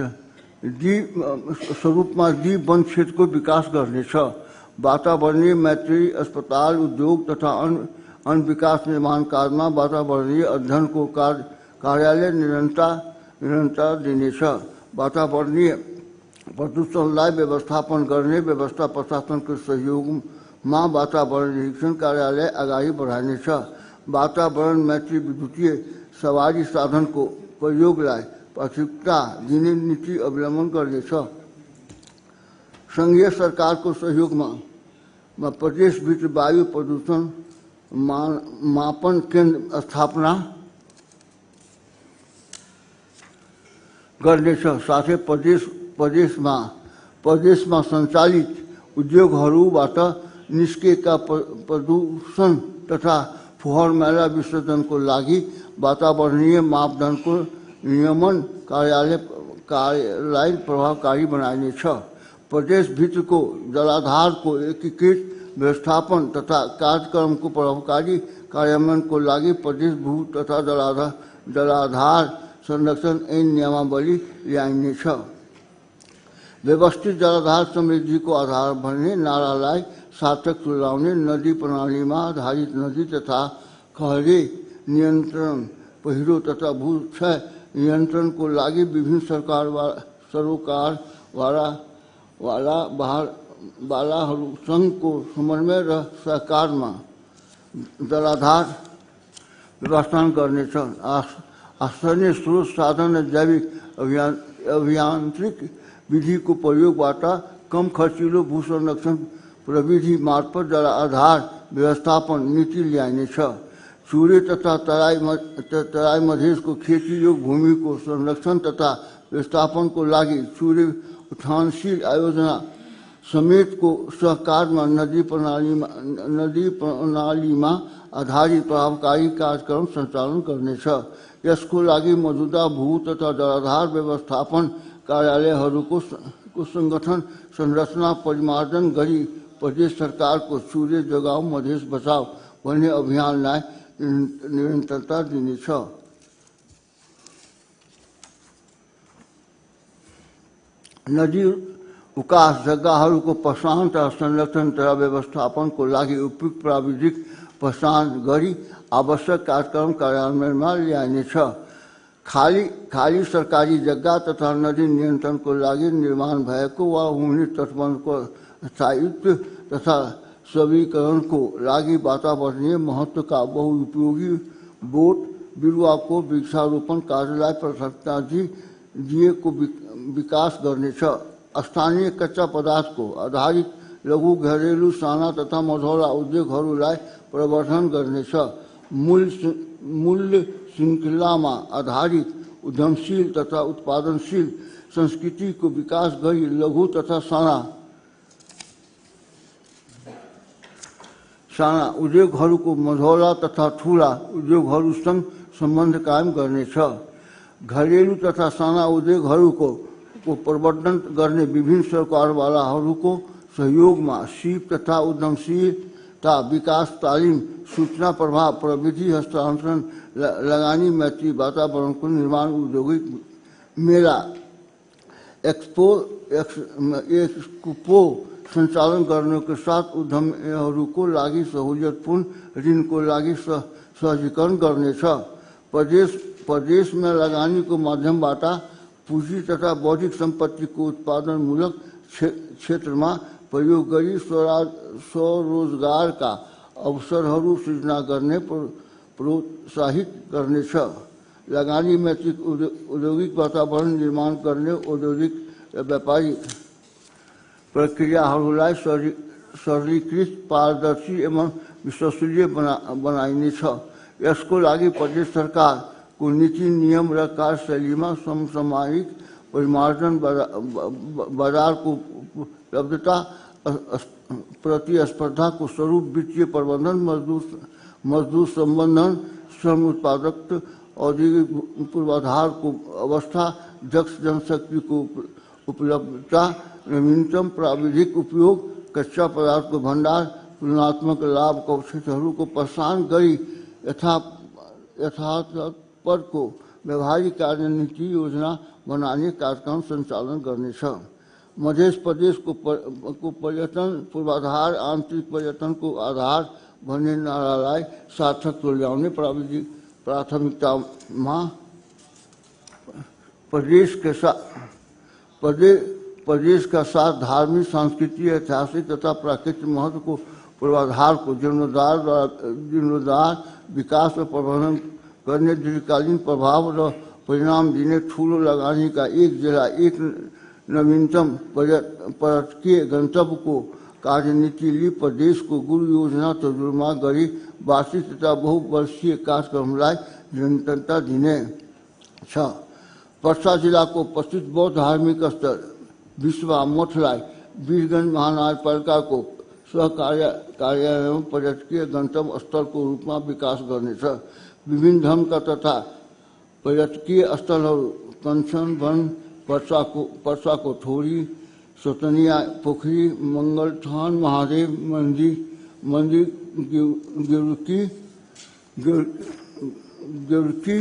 स्वरूपमा वन क्षेत्रको विकास गर्नेछ। वातावरणीय मैत्री अस्पताल उद्योग तथा अन्य विकास निर्माण कार्यमा वातावरणीय अध्ययनको कार्यालय निरन्तरता दिनेछ। वातावरणीय प्रदूषणलाई व्यवस्थापन गर्ने व्यवस्था प्रशासनको सहयोगमा वातावरण निरीक्षण कार्यालय अगाडि बढाइनेछ। वातावरण मैत्री विद्युतीय सवारी साधनको प्रयोगलाई प्राथमिकता दिने नीति अवलम्बन गर्नेछ। संघीय सरकारको सहयोगमा प्रदेशभित्र वायु प्रदूषण मापन केन्द्र स्थापना गर्नेछ। साथै प्रदेशमा सञ्चालित उद्योगहरूबाट निस्केका प्रदूषण तथा फोहोर मैला विसर्जनको लागि वातावरणीय मापदण्डको नियमन कार्यलाई प्रभावकारी बनाइनेछ। प्रदेशभित्रको जलाधारको एकीकृत व्यवस्थापन तथा कार्यक्रमको प्रभावकारी कार्यान्वयनको लागि प्रदेश भू तथा जलाधार संरक्षण ऐन नियमावली ल्याइनेछ। व्यवस्थित जलाधार समृद्धिको आधार भन्ने नारालाई सार्थक तुल्याउने नदी प्रणालीमा आधारित नदी तथा खहरे नियन्त्रण, पहिरो तथा भूक्षय नियन्त्रणको लागि विभिन्न सरोकारवालाहरूसँगको समन्वय र सहकारमा जलाधार व्यवस्थापन गर्नेछ। स्थानीय स्रोत साधन र जैविक अभियान्त्रिक विधिको प्रयोगबाट कम खर्चिलो भू संरक्षण प्रविधि मार्फत जलाधार व्यवस्थापन नीति ल्याइनेछ। चुरे तथा तराई मधेसको खेतीयोग भूमिको संरक्षण तथा व्यवस्थापनको लागि चुरे उत्थानशील आयोजना समेतको सहकारमा नदी प्रणालीमा आधारित प्रभावकारी कार्यक्रम सञ्चालन गर्नेछ। यसको लागि मौजूदा भू तथा जलाधार व्यवस्थापन कार्यालयहरूको संगठन संरचना परिमार्जन गरी प्रदेश सरकारको चुरे जोगाऊ मधेस बचाऊ भन्ने अभियानलाई निरन्तरता दिनेछ। नदी उकास जग्गाहरूको पहचान तथा संरक्षण तथा व्यवस्थापनको लागि उपयुक्त प्राविधिक पहचान गरी आवश्यक कार्यक्रम कार्यान्वयनमा ल्याइनेछ। खाली सरकारी जग्गा तथा नदी नियन्त्रणको लागि निर्माण भएको वा हुने तटबन्धको स्थायित्व तथा सबलीकरणको लागि वातावरणीय महत्त्वका बहुउपयोगी बोट बिरुवाको वृक्षारोपण कार्यलाई प्राथमिकता दिएको विकास गर्नेछ। स्थानीय कच्चा पदार्थको आधारित लघु घरेलु साना तथा मझौला उद्योगहरूलाई प्रवर्धन गर्नेछ। मूल्य श्रृङ्खलामा आधारित उद्यमशील तथा उत्पादनशील संस्कृतिको विकास गरी लघु तथा साना उद्योगहरूको मझौला तथा ठुला उद्योगहरूसँग सम्बन्ध कायम गर्नेछ। घरेलु तथा साना उद्योगहरूको प्रवर्धन गर्ने विभिन्न सरकारवालाहरूको सहयोगमा सिप तथा उद्यमशीलता विकास तालिम सूचना प्रभाव प्रविधि हस्तान्तरण लगानी मैत्री वातावरणको निर्माण औद्योगिक मेला एक्सपो सञ्चालन गर्नको साथ उद्यमीहरूको लागि सहुलियतपूर्ण ऋणको लागि सहजीकरण गर्नेछ। प्रदेशमा लगानीको माध्यमबाट पुँजी तथा बौद्धिक सम्पत्तिको उत्पादनमूलक क्षेत्रमा प्रयोग गरी स्वरोजगारका अवसरहरू सृजना गर्ने प्रोत्साहित गर्नेछ। लगानी मैत्री औद्योगिक वातावरण निर्माण गर्ने औद्योगिक व्यापारिक प्रक्रियाहरूलाई सरलीकृत पारदर्शी एवं विश्वसनीय बनाइनेछ। यसको लागि प्रदेश सरकारको नीति नियम र कार्यशैलीमा समसामयिक परिमार्जन बजारको उपलब्धता प्रतिस्पर्धाको स्वरूप वित्तीय प्रबन्धन मजदूर सम्बन्धन श्रम उत्पादकता औद्योगिक पूर्वाधारको अवस्था दक्ष जनशक्तिको उपलब्धता नवीनतम प्राविधिक उपयोग कच्चा पदार्थ को भंडार, तुलनात्मक लाभ को प्रोत्साहन गरी यथार्थ पर को व्यवहारिक कार्यनीति योजना बनाने कार्यक्रम संचालन करने छ। मध्य प्रदेश को पर्यटन पूर्वाधार, आंतरिक पर्यटन को आधार भन्ने नारालाई सार्थक तुल्याउने प्राथमिकतामा प्रदेश का साथ धार्मिक, सांस्कृतिक, ऐतिहासिक तथा प्राकृतिक महत्व को पूर्वाधार को जीर्णोद्धार, विकास और प्रबंधन करने, दीर्घकालीन प्रभाव और परिणाम दिने ठूलो लगाने का एक जिला, एक नवीनतम पर्यटकीय गंतव्य को कार्यनीति ली प्रदेश को गुरु योजना तजुर्मा गरी वार्षिक तथा बहुवर्षीय कार्यक्रमलाई निरंतरता दिने छ। पर्सा जिला को प्रसिद्ध बौद्ध धार्मिक स्थल विश्वा मठलाई वीरगंज महानगरपालिका को कार्यालय पर्यटकीय गंतव्य स्थल को रूप में विकास करने छ। विभिन्न धर्म का तथा पर्यटकीय स्थलहरू कंचन वन, पर्सा को थोरी, सोतनिया पोखरी, मंगलथान महादेव मंदिर गिरकी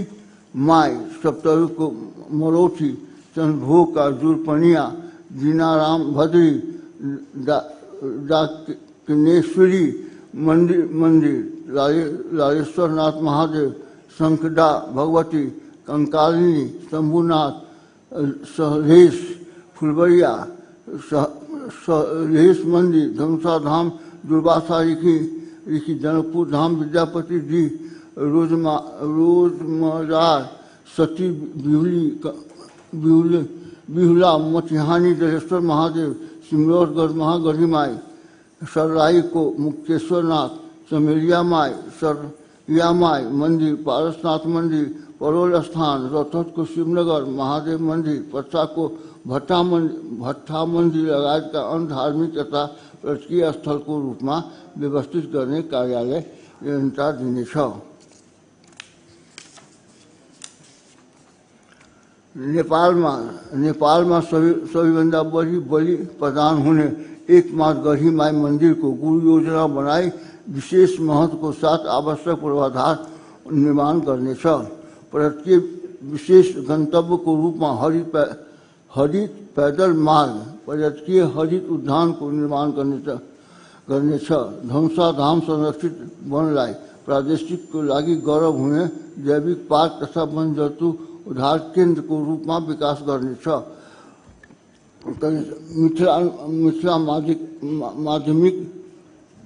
माई, सप्तरू को मरोठी, चंद्रभोग का जुरपनिया, दीनाराम भद्री, डाकिनेश्वरी मंदिर, लालेश्वरनाथ महादेव, शंखदा भगवती, कंकालिनी, शंभुनाथ, सहरेश फुलबरिया, सहरेश मंदिर, धमसा धाम, दुर्वासा ऋषि, जनकपुर धाम, विद्यापति जी, रोजमदार, सती बिहुला, मटिहानी जलेश्वर महादेव, सिमरौरगढ़ महागढ़ी माई, सरलाई को मुक्तेश्वरनाथ, चमेलिया माई, सरया माई मंदिर, पारसनाथ मंदिर, परोल स्थान, रोहतक को शिवनगर महादेव मंदिर, पर्सा को भट्टा मंदिर लगायत का अन्य धार्मिक तथा पर्यटकीय स्थल को रूप में व्यवस्थित करने कार्यालय निरंतर दिने छ। नेपाल में सबैभन्दा बढी बलि प्रदान होने एकमात्र गढ़ी माई मंदिर को गुरु योजना बनाई विशेष महत्व को साथ आवश्यक पूर्वाधार निर्माण करने छ। पर्यटकीय विशेष गंतव्य को रूप में हरित पैदल मार्ग, पर्यटकीय हरित उद्यान को निर्माण करने छ। धमसा धाम संरक्षित वनलाई प्रादेशिक को लागि गौरव हुने जैविक पार्क तथा वन जन्तु उद्धार केंद्र को रूप में विकास करने छ।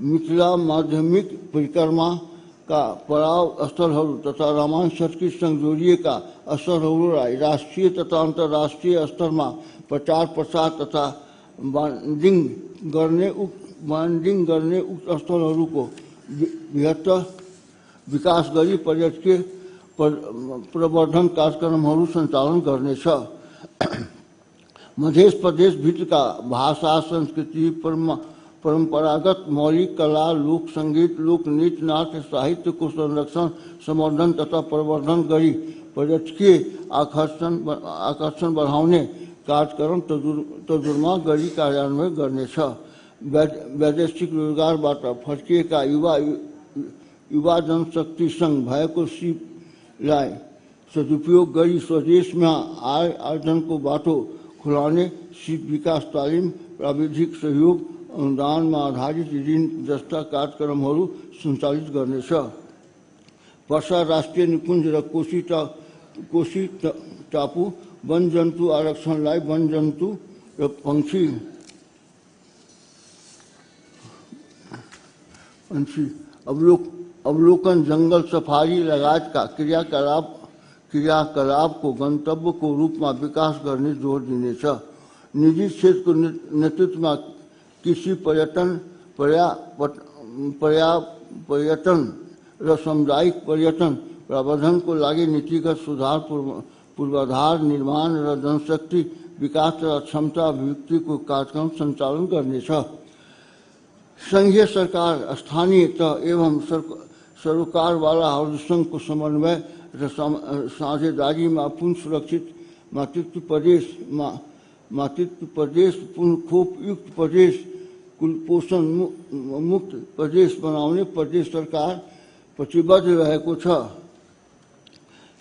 मिथिला माध्यमिक परिक्रमा का पड़ाव स्थलहरू तथा रामायण सर्किट संग जोड़िएका स्थलहरूलाई राष्ट्रीय तथा अंतर्राष्ट्रीय स्तर में प्रचार प्रसार तथा ब्रांडिंग गर्ने उक्त स्थलहरूको बृहत्तर विकास गरी पर्यटकीय प्रवर्धन कार्यक्रमहरू सञ्चालन गर्ने छ। मध्य प्रदेश भित्र का भाषा, संस्कृति, परंपरागत मौलिक कला, लोक संगीत, लोक नृत्य, नाट्य, साहित्य को संरक्षण, संवर्धन तथा प्रवर्धन गरी पर्यटकीय आकर्षण बढ़ाउने कार्यक्रम तजुर्मा गरी कार्यान्वयन गर्ने छ। वैदेशिक रोजगारबाट फर्किएका युवा जनशक्ति संघ भएको सिपलाई सदुपयोग गरी स्वदेशमा आय आर्जन को बाटो खुलाउने सिप विकास तालिम, प्राविधिक सहयोग, अनुदानमा आधारित ऋण जस्ता कार्यक्रमहरू सञ्चालित गर्नेछ। पर्सा राष्ट्रिय निकुञ्ज र कोशी टापु वन जन्तु आरक्षणलाई वन जन्तु र पंक्षी अवलोकन, जंगल सफारी लगायत का क्रियाकलाप को गंतव्य को रूप में विकास करने जोर दिने छ। निजी क्षेत्र को नेतृत्व में कृषि पर्यटन र सामुदायिक पर्यटन प्रबंधन को लागि नीतिगत सुधार, पूर्वाधार निर्माण र जनशक्ति विकास र क्षमता अभिव्यक्ति को कार्यक्रम संचालन करने छ। संघीय सरकार स्थानीय तह एवं सरोकार वाला को समन्वय र साझेदारी में पुनः सुरक्षित मातृत्व प्रदेश पुनः खोप युक्त प्रदेश कुपोषण मुक्त प्रदेश बनाउने प्रदेश सरकार प्रतिबद्ध रहेको छ।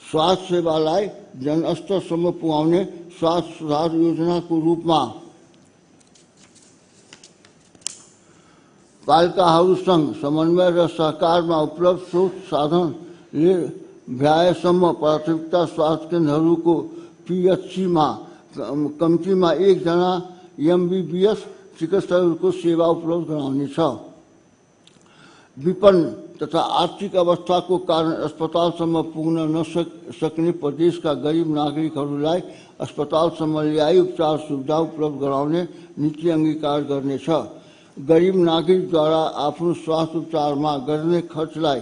स्वास्थ्य सेवालाई जनस्तरसम्म पुर्याउने स्वास्थ्य सुधार योजनाको रूपमा पालिकाहरूसँग समन्वय र सहकारमा उपलब्ध स्रोत साधनले भ्याएसम्म प्राथमिकता स्वास्थ्य केन्द्रहरूको PHCमा कम्तीमा 1 जना MBBS चिकित्सकहरूको सेवा उपलब्ध गराउने छ। विपन्न तथा आर्थिक अवस्थाको कारण अस्पतालसम्म पुग्न नसक्ने प्रदेशका गरिब नागरिकहरूलाई अस्पतालसम्म ल्याई उपचार सुविधा उपलब्ध गराउने नीति अंगीकार गर्नेछ। गरिब नागरिकद्वारा आफ्नो स्वास्थ्य उपचारमा गर्ने खर्चलाई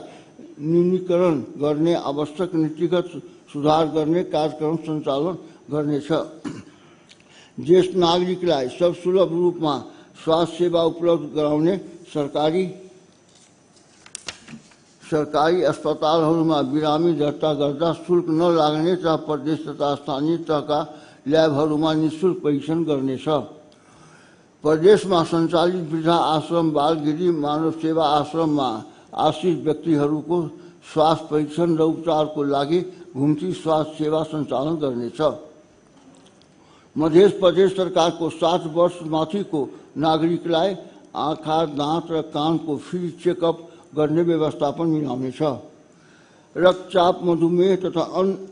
न्यूनीकरण गर्ने आवश्यक नीतिगत सुधार गर्ने कार्यक्रम सञ्चालन गर्नेछ। ज्येष्ठ नागरिकलाई सबसुलभ रूपमा स्वास्थ्य सेवा उपलब्ध गराउने सरकारी अस्पतालहरूमा बिरामी दर्ता गर्दा शुल्क नलाग्ने तथा प्रदेश तथा स्थानीय तहका ल्याबहरूमा निःशुल्क परीक्षण गर्नेछ। प्रदेशमा सञ्चालित वृद्धा आश्रम बालगिरी मानव सेवा आश्रममा आश्रित व्यक्तिहरूको स्वास्थ्य परीक्षण र उपचारको लागि घुम्ती स्वास्थ्य सेवा सञ्चालन गर्नेछ। मध्य प्रदेश सरकारको 60 वर्ष माथिको नागरिकलाई आँखा दाँत र कानको फ्री चेकअप गर्ने व्यवस्थापन मिलाउनेछ। रक्तचाप मधुमेह तथा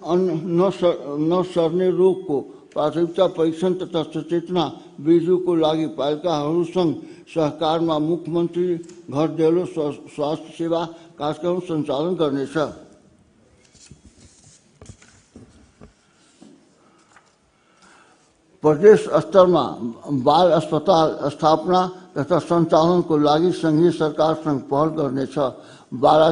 नसर्ने रोगको प्राथमिकता परीक्षण तथा सचेतना वृद्धिको लागि पालिकाहरूसँग सहकारमा मुख्यमन्त्री घर दैलो स्वास्थ्य सेवा कार्यक्रम सञ्चालन गर्नेछ। प्रदेश स्तरमा बाल अस्पताल स्थापना तथा सञ्चालनको लागि संघीय सरकारसँग पहल गर्नेछ। बारा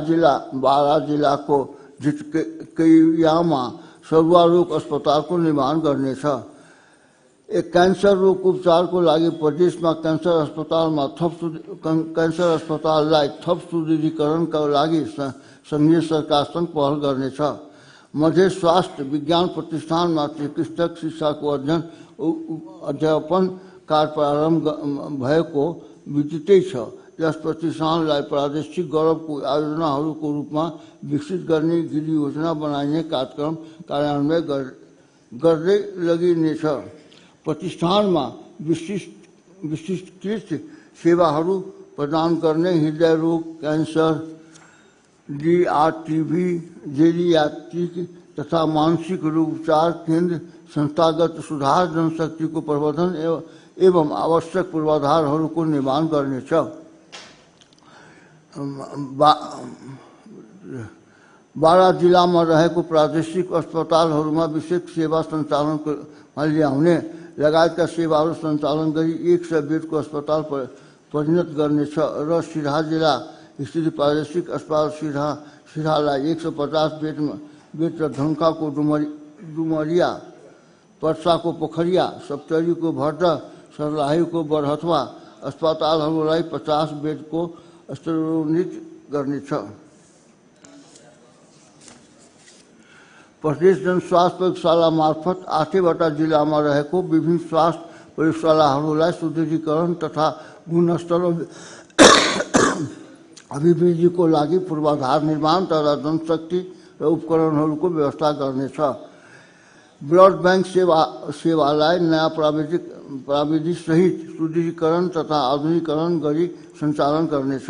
जिल्लाको झिटकैयामा सरुवा रोग अस्पतालको निर्माण गर्नेछ। एक क्यान्सर रोग उपचारको लागि प्रदेशमा क्यान्सर अस्पताललाई थप सुदृढीकरणका लागि संघीय सरकारसँग पहल गर्नेछ। मध्य स्वास्थ्य विज्ञान प्रतिष्ठानमा चिकित्सक शिक्षाको अध्यापन कार्य प्रारम्भ भएको विदितै छ। यस प्रतिष्ठानलाई प्रादेशिक गौरवको आयोजनाहरूको रूपमा विकसित गर्ने गरी योजना बनाइने कार्यक्रम कार्यान्वयन गर्दै लगिनेछ। प्रतिष्ठानमा विशिष्टकृत सेवाहरू प्रदान गर्ने हृदय रोग, क्यान्सर, DRTB, जेरियाट्रिक तथा मानसिक रोग उपचार केन्द्र, संस्थागत सुधार, जनशक्तिको प्रवर्धन एवं आवश्यक पूर्वाधारहरूको निर्माण गर्नेछ। बारा जिल्लामा रहेको प्रादेशिक अस्पतालहरूमा विशेष सेवा सञ्चालनको ल्याउने लगायतका सेवाहरू सञ्चालन गरी 100 बेडको अस्पताल परिणत गर्नेछ र सिराहा जिल्ला स्थित प्रादेशिक अस्पताल सिराहालाई 150 बेड र धनकाको डुमरिया, पर्साको पोखरिया, सप्तरीको भर्दा, सर्लाहीको बरहथवा अस्पतालहरूलाई 50 बेडको स्तरोन्नत गर्नेछ। प्रदेश जनस्वास्थ्य प्रयोगशाला मार्फत 8वटा जिल्लामा रहेको विभिन्न स्वास्थ्य प्रयोगशालाहरूलाई सुदृढीकरण तथा गुणस्तर अभिवृद्धिको लागि पूर्वाधार निर्माण तथा जनशक्ति र उपकरणहरूको व्यवस्था गर्नेछ। ब्लड बैंक सेवालाई नयाँ प्राविधिसहित सुदृढीकरण तथा आधुनिकीकरण गरी सञ्चालन गर्नेछ।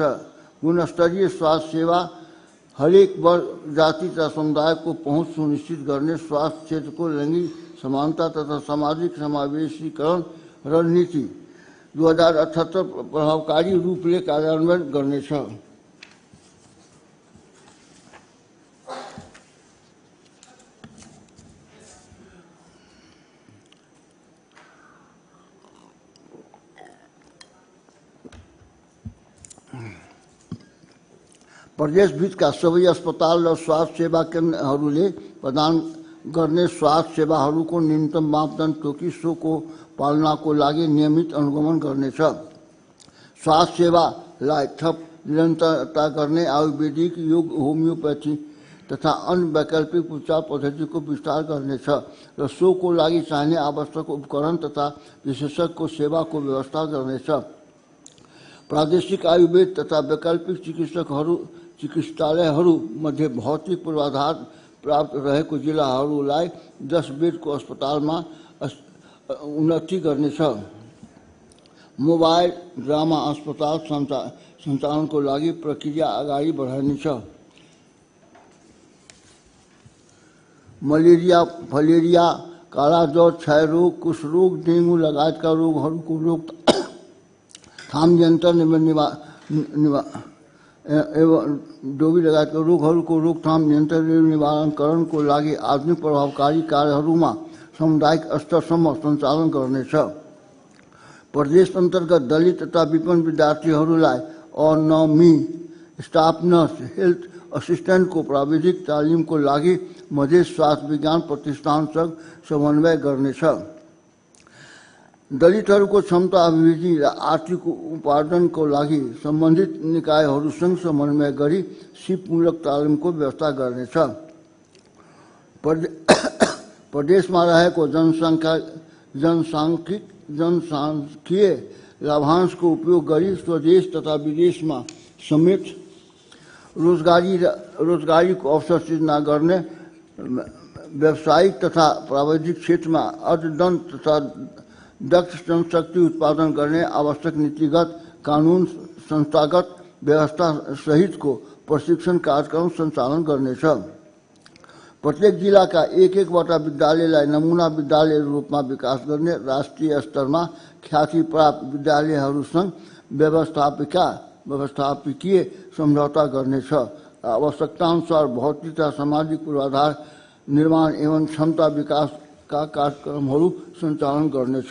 गुणस्तरीय स्वास्थ्य सेवा हरेक वर्ग, जाति तथा समुदायको पहुँच सुनिश्चित गर्ने स्वास्थ्य क्षेत्रको लैङ्गिक समानता तथा सामाजिक समावेशीकरण रणनीति 2078 प्रभावकारी रूपले कार्यान्वयन गर्नेछ। प्रदेशभित्रका सबै अस्पताल र स्वास्थ्य सेवा केन्द्रहरूले प्रदान गर्ने स्वास्थ्य सेवाहरूको न्यूनतम मापदण्ड तोकी सोको पालनाको लागि नियमित अनुगमन गर्नेछ। स्वास्थ्य सेवालाई थप निरन्तरता गर्ने आयुर्वेदिक, योग, होमियोपैथी तथा अन्य वैकल्पिक उपचार पद्धतिको विस्तार गर्नेछ र सोको लागि चाहिने आवश्यक उपकरण तथा विशेषज्ञको सेवाको व्यवस्था गर्नेछ। प्रादेशिक आयुर्वेद तथा वैकल्पिक चिकित्सालयहरू मध्ये भौतिक पूर्वाधार प्राप्त रहेको जिल्लाहरूलाई 10 बेडको अस्पतालमा उन्नति गर्नेछ। मोबाइल ड्रामा अस्पताल सञ्चालनको लागि प्रक्रिया अगाडि बढाइनेछ। मलेरिया, फलेरिया, कालाज्वर, क्षयरोग, कुष्ठरोग, डेंगू लगायतका रोगहरूको रोकथाम नियन्त्रण एवं डोबी लगायतका रोगहरूको रोकथाम नियन्त्रण एवं निवारणकरणको लागि आधुनिक प्रभावकारी कार्यहरूमा सामुदायिक स्तरसम्म सञ्चालन गर्नेछ। प्रदेश अन्तर्गत दलित तथा विपन्न विद्यार्थीहरूलाई अनमी स्टाफ नर्स, हेल्थ असिस्टेन्टको प्राविधिक तालिमको लागि मधेस स्वास्थ्य विज्ञान प्रतिष्ठानसँग समन्वय गर्नेछ। दलितहरूको क्षमता अभिवृद्धि र आर्थिक उपार्जनको लागि सम्बन्धित निकायहरूसँग समन्वय गरी सिपमूलक तालिमको व्यवस्था गर्नेछ। प्रदेशमा रहेको जनसाङ्ख्यिकीय लाभांशको उपयोग गरी स्वदेश तथा विदेशमा समेत रोजगारीको अवसर सृजना गर्ने, व्यावसायिक तथा प्राविधिक क्षेत्रमा अद्यतन तथा दक्ष जनशक्ति उत्पादन गर्ने आवश्यक नीतिगत, कानुन, संस्थागत व्यवस्था सहितको प्रशिक्षण कार्यक्रम सञ्चालन गर्नेछ। प्रत्येक जिल्लाका एक-एकवटा विद्यालयलाई नमुना विद्यालय रूपमा विकास गर्ने, राष्ट्रिय स्तरमा ख्याति प्राप्त विद्यालयहरूसँग व्यवस्थापकीय सम्झौता गर्नेछ। आवश्यकताअनुसार भौतिक तथा सामाजिक पूर्वाधार निर्माण एवं क्षमता विकासका कार्यक्रमहरू सञ्चालन गर्नेछ।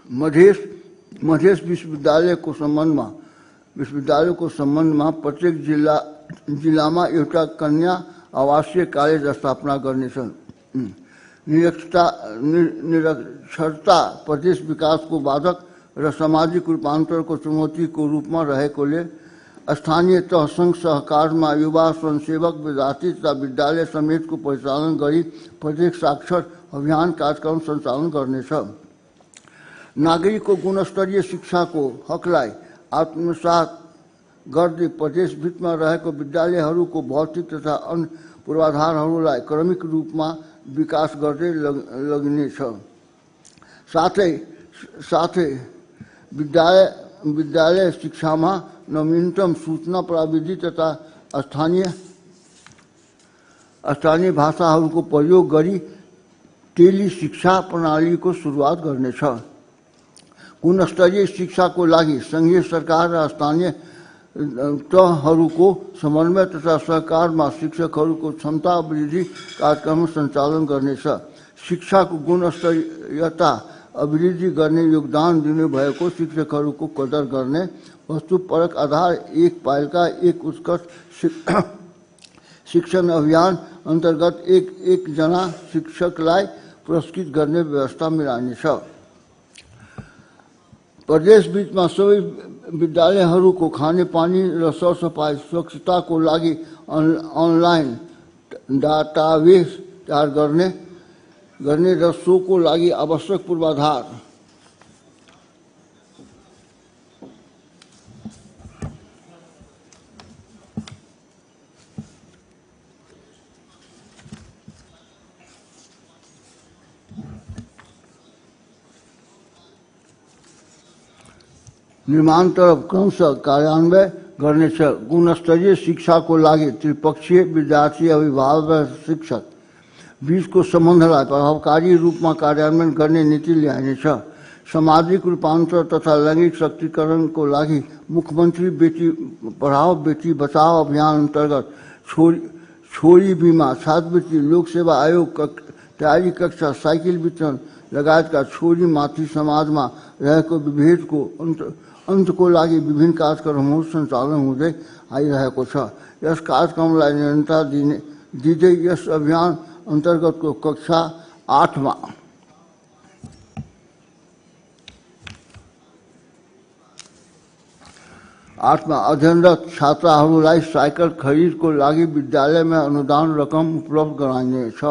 मधेस विश्वविद्यालयको सम्बन्धमा प्रत्येक जिल्लामा एउटा कन्या आवासीय कलेज स्थापना गर्नेछन्। निरक्षरता प्रदेश विकासको बाधक र सामाजिक रूपान्तरको चुनौतीको रूपमा रहेकोले स्थानीय तहसँग सहकारमा युवा स्वयंसेवक, विद्यार्थी तथा विद्यालय समेतको परिचालन गरी प्रत्येक साक्षर अभियान कार्यक्रम सञ्चालन गर्नेछ। नागरिकको गुणस्तरीय शिक्षाको हकलाई आत्मसात गर्दै प्रदेशभित्रमा रहेको विद्यालयहरूको भौतिक तथा अन्य पूर्वाधारहरूलाई क्रमिक रूपमा विकास गर्दै लगिनेछ। साथै विद्यालय शिक्षामा नवीनतम सूचना प्रविधि तथा स्थानीय भाषाहरूको प्रयोग गरी टेली शिक्षा प्रणालीको सुरुवात गर्नेछ। गुणस्तरीय शिक्षाको लागि सङ्घीय सरकार र स्थानीय तहहरूको समन्वय तथा सहकारमा शिक्षकहरूको क्षमता वृद्धि कार्यक्रम सञ्चालन गर्नेछ। शिक्षाको गुणस्तरीयता अभिवृद्धि गर्ने योगदान दिनुभएको शिक्षकहरूको कदर गर्ने, वस्तुपरक आधार एक पाइलका एक उत्कृष्ट शिक्षण अभियान अन्तर्गत एकजना शिक्षकलाई पुरस्कृत गर्ने व्यवस्था मिलाइनेछ। प्रदेशभित्रमा सबै विद्यालयहरूको खानेपानी र सरसफाइ स्वच्छताको लागि अनलाइन डाटाबेस तयार गर्ने र सोको लागि आवश्यक पूर्वाधार निर्माणतर्फ क्रमशः कार्यान्वय गर्नेछ। गुणस्तरीय शिक्षाको लागि त्रिपक्षीय विद्यार्थी, अभिभावक र शिक्षक बीचको सम्बन्धलाई प्रभावकारी रूपमा कार्यान्वयन गर्ने नीति ल्याइनेछ। सामाजिक रूपान्तर तथा लैङ्गिक शक्तिकरणको लागि मुख्यमन्त्री बेटी पढाओ बेटी बचाओ अभियान अन्तर्गत छोरी बिमा, छात्रवृत्ति, लोकसेवा आयोग, तयारी कक्षा, साइकल वितरण लगायतका छोरीमाथि समाजमा रहेको विभेदको अन्तको लागि विभिन्न कार्यक्रमहरू सञ्चालन हुँदै आइरहेको छ। यस कार्यक्रमलाई निरन्तरता दिँदै यस अभियान अन्तर्गतको कक्षा 8मा अध्ययनरत छात्राहरूलाई साइकल खरिदको लागि विद्यालयमा अनुदान रकम उपलब्ध गराइनेछ।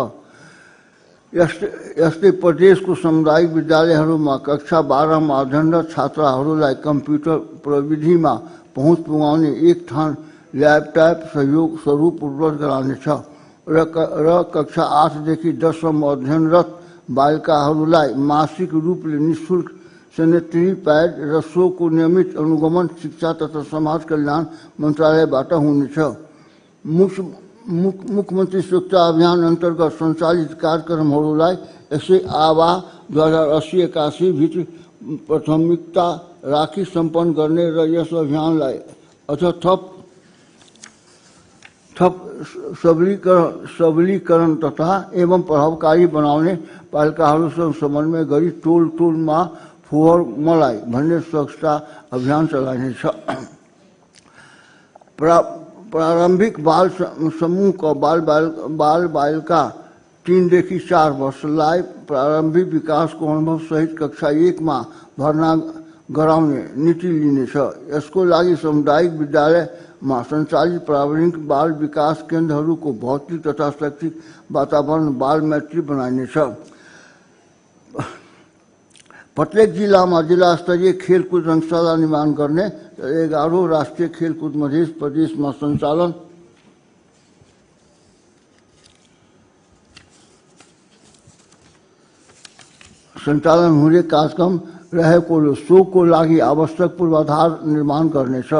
यस्तै प्रदेशको सामुदायिक विद्यालयहरूमा कक्षा 12मा अध्ययनरत छात्राहरूलाई कम्प्युटर प्रविधिमा पहुँच पुगाउने एक ठाउँ ल्यापटप सहयोग स्वरूप उपलब्ध गराउनेछ र कक्षा 8देखि 10सम्म अध्ययनरत बालिकाहरूलाई मासिक रूपले निःशुल्क सेनेटरी प्याड र सोको नियमित अनुगमन शिक्षा तथा समाज कल्याण मन्त्रालयबाट हुनेछ। मुख्यमन्त्री सुरक्षा अभियान अन्तर्गत सञ्चालित कार्यक्रमहरूलाई यसै आवा 2080-81 भित्र प्राथमिकता राखी सम्पन्न गर्ने र यस अभियानलाई अझ थप सबलीकरण तथा एवं प्रभावकारी बनाउने पालिकाहरूसँग समन्वय गरी टोलमा फोहोर मलाई भन्ने स्वच्छता अभियान चलाइनेछ। प्रारम्भिक बाल समूहका बाल-बालिका 3देखि 4 वर्षलाई प्रारम्भिक विकासको अनुभव सहित कक्षा 1मा भर्ना गराउने नीति लिनेछ। यसको लागि सामुदायिक विद्यालयमा सञ्चालित प्रारम्भिक बाल विकास केन्द्रहरूको भौतिक तथा शैक्षिक वातावरण बाल मैत्री बनाइनेछ। प्रत्येक जिल्लामा जिल्ला स्तरीय खेलकुद रङ्गशाला निर्माण गर्ने 11 राष्ट्रिय खेलकुद मध्य प्रदेशमा सञ्चालन हुने कार्यक्रम रहेकोले सोको लागि आवश्यक पूर्वाधार निर्माण गर्नेछ।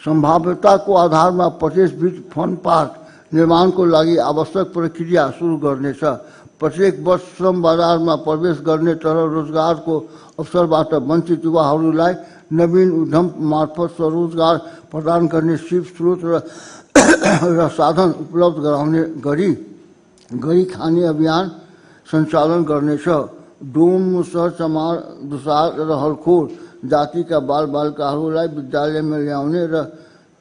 सम्भाव्यताको आधारमा प्रदेशभित्र फन पार्क निर्माणको लागि आवश्यक प्रक्रिया सुरु गर्नेछ। प्रत्येक वर्ष श्रम बजारमा प्रवेश गर्ने तर रोजगारको अवसरबाट वञ्चित युवाहरूलाई नवीन उद्यम मार्फत स्वरोजगार प्रदान गर्ने सिप स्रोत र साधन उपलब्ध गराउने गरी खाने अभियान सञ्चालन गर्नेछ। डोम, मुसहर, चमार, दुसार र हलखोर जातिका बालबालिकाहरूलाई विद्यालयमा ल्याउने र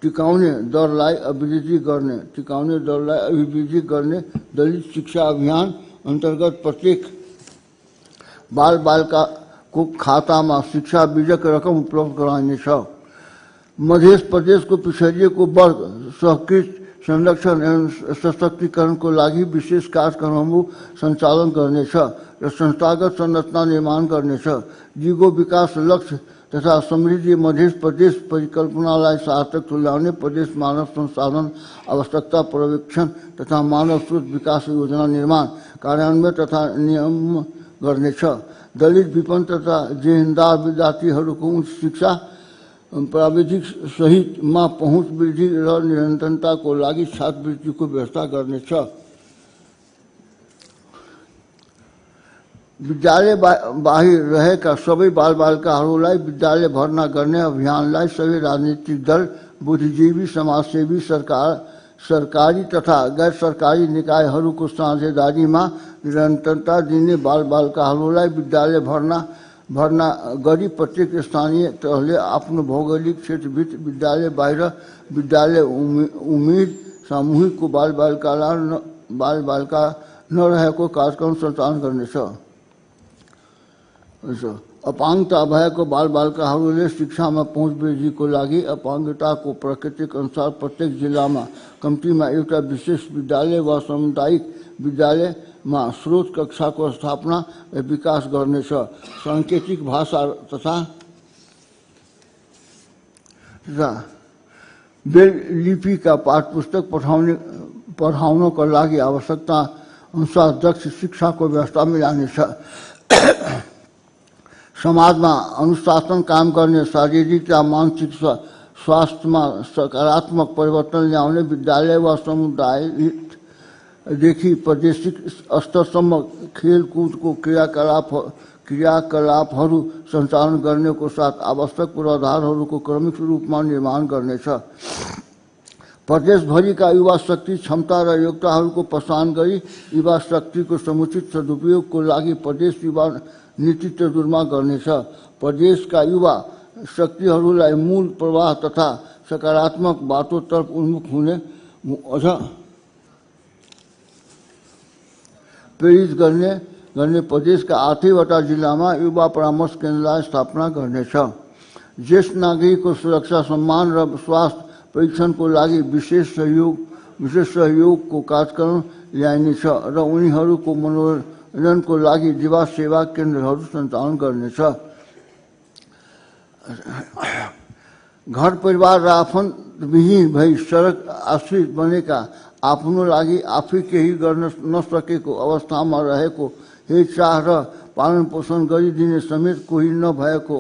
टिकाउने दरलाई अभिवृद्धि गर्ने दलित शिक्षा अभियान अन्तर्गत प्रत्येक बालबालिकाको खातामा शिक्षा बीजक रकम उपलब्ध गराइनेछ। मध्य प्रदेशको पिछडिएको वर्ग सहकृत संरक्षण एवं सशक्तिकरणको लागि विशेष कार्यक्रमहरू सञ्चालन गर्नेछ र संस्थागत संरचना निर्माण गर्नेछ। जीगो विकास लक्ष्य तथा समृद्धि मध्य प्रदेश परिकल्पनालाई सार्थक तुल्याउने प्रदेश मानव संसाधन आवश्यकता पर्यवेक्षण तथा मानव स्रोत विकास योजना निर्माण कार्यान्वयन तथा नियम गर्नेछ। दलित विपन्न तथा जेहेन्दार विद्यार्थीहरूको उच्च शिक्षा प्राविधिक सहितमा पहुँच वृद्धि र निरन्तरताको लागि छात्रवृत्तिको व्यवस्था गर्नेछ। विद्यालय बाहिर रहेका सबै बालबालिकाहरूलाई विद्यालय भर्ना गर्ने अभियानलाई सबै राजनीतिक दल, बुद्धिजीवी, समाजसेवी, सरकारी तथा गैर सरकारी निकायहरूको साझेदारीमा निरन्तरता दिने बालबालिकाहरूलाई विद्यालय भर्ना गरी प्रत्येक स्थानीय तहले आफ्नो भौगोलिक क्षेत्रभित्र विद्यालय बाहिर विद्यालय उम्मेद सामूहिकको बालबालिका नरहेको कार्यक्रम सञ्चालन गर्नेछ। अपाङ्गता भएको बालबालिकाहरूले शिक्षामा पहुँच वृद्धिको लागि अपाङ्गताको प्रकृतिक अनुसार प्रत्येक जिल्लामा कम्तीमा एउटा विशेष विद्यालय वा सामुदायिक विद्यालयमा स्रोत कक्षाको स्थापना र विकास गर्नेछ। साङ्केतिक भाषा तथा ब्रेल लिपिका पाठ्यपुस्तक पढाउनको लागि आवश्यकता अनुसार दक्ष शिक्षाको व्यवस्था मिलानेछ। समाजमा अनुशासन काम गर्ने, शारीरिक र मानसिक स्वास्थ्यमा सकारात्मक परिवर्तन ल्याउने विद्यालय वा समुदायदेखि प्रादेशिक स्तरसम्म खेलकुदको क्रियाकलापहरू सञ्चालन गर्नेको साथ आवश्यक पूर्वाधारहरूको क्रमिक रूपमा निर्माण गर्नेछ। प्रदेशभरिका युवा शक्ति क्षमता र योग्यताहरूको पहचान गरी युवा शक्तिको समुचित सदुपयोगको लागि प्रदेश युवा नीति तर्जुमा गर्नेछ। प्रदेशका युवा शक्तिहरूलाई मूल प्रवाह तथा सकारात्मक बाटोतर्फ उन्मुख हुने अझ प्रेरित गर्ने प्रदेशका 8वटा जिल्लामा युवा परामर्श केन्द्रलाई स्थापना गर्नेछ। ज्येष्ठ नागरिकको सुरक्षा, सम्मान र स्वास्थ्य परीक्षणको लागि विशेष सहयोगको कार्यक्रम ल्याइनेछ र उनीहरूको मनोरञ्जनको लागि जीवा सेवा केन्द्रहरू सञ्चालन गर्नेछ। घर परिवार र आफन्तविहीन भई सडक आश्रित बनेका, आफ्नो लागि आफै केही गर्न नसकेको अवस्थामा रहेको, हेरचाह र पालन पोषण गरिदिने समेत कोही नभएको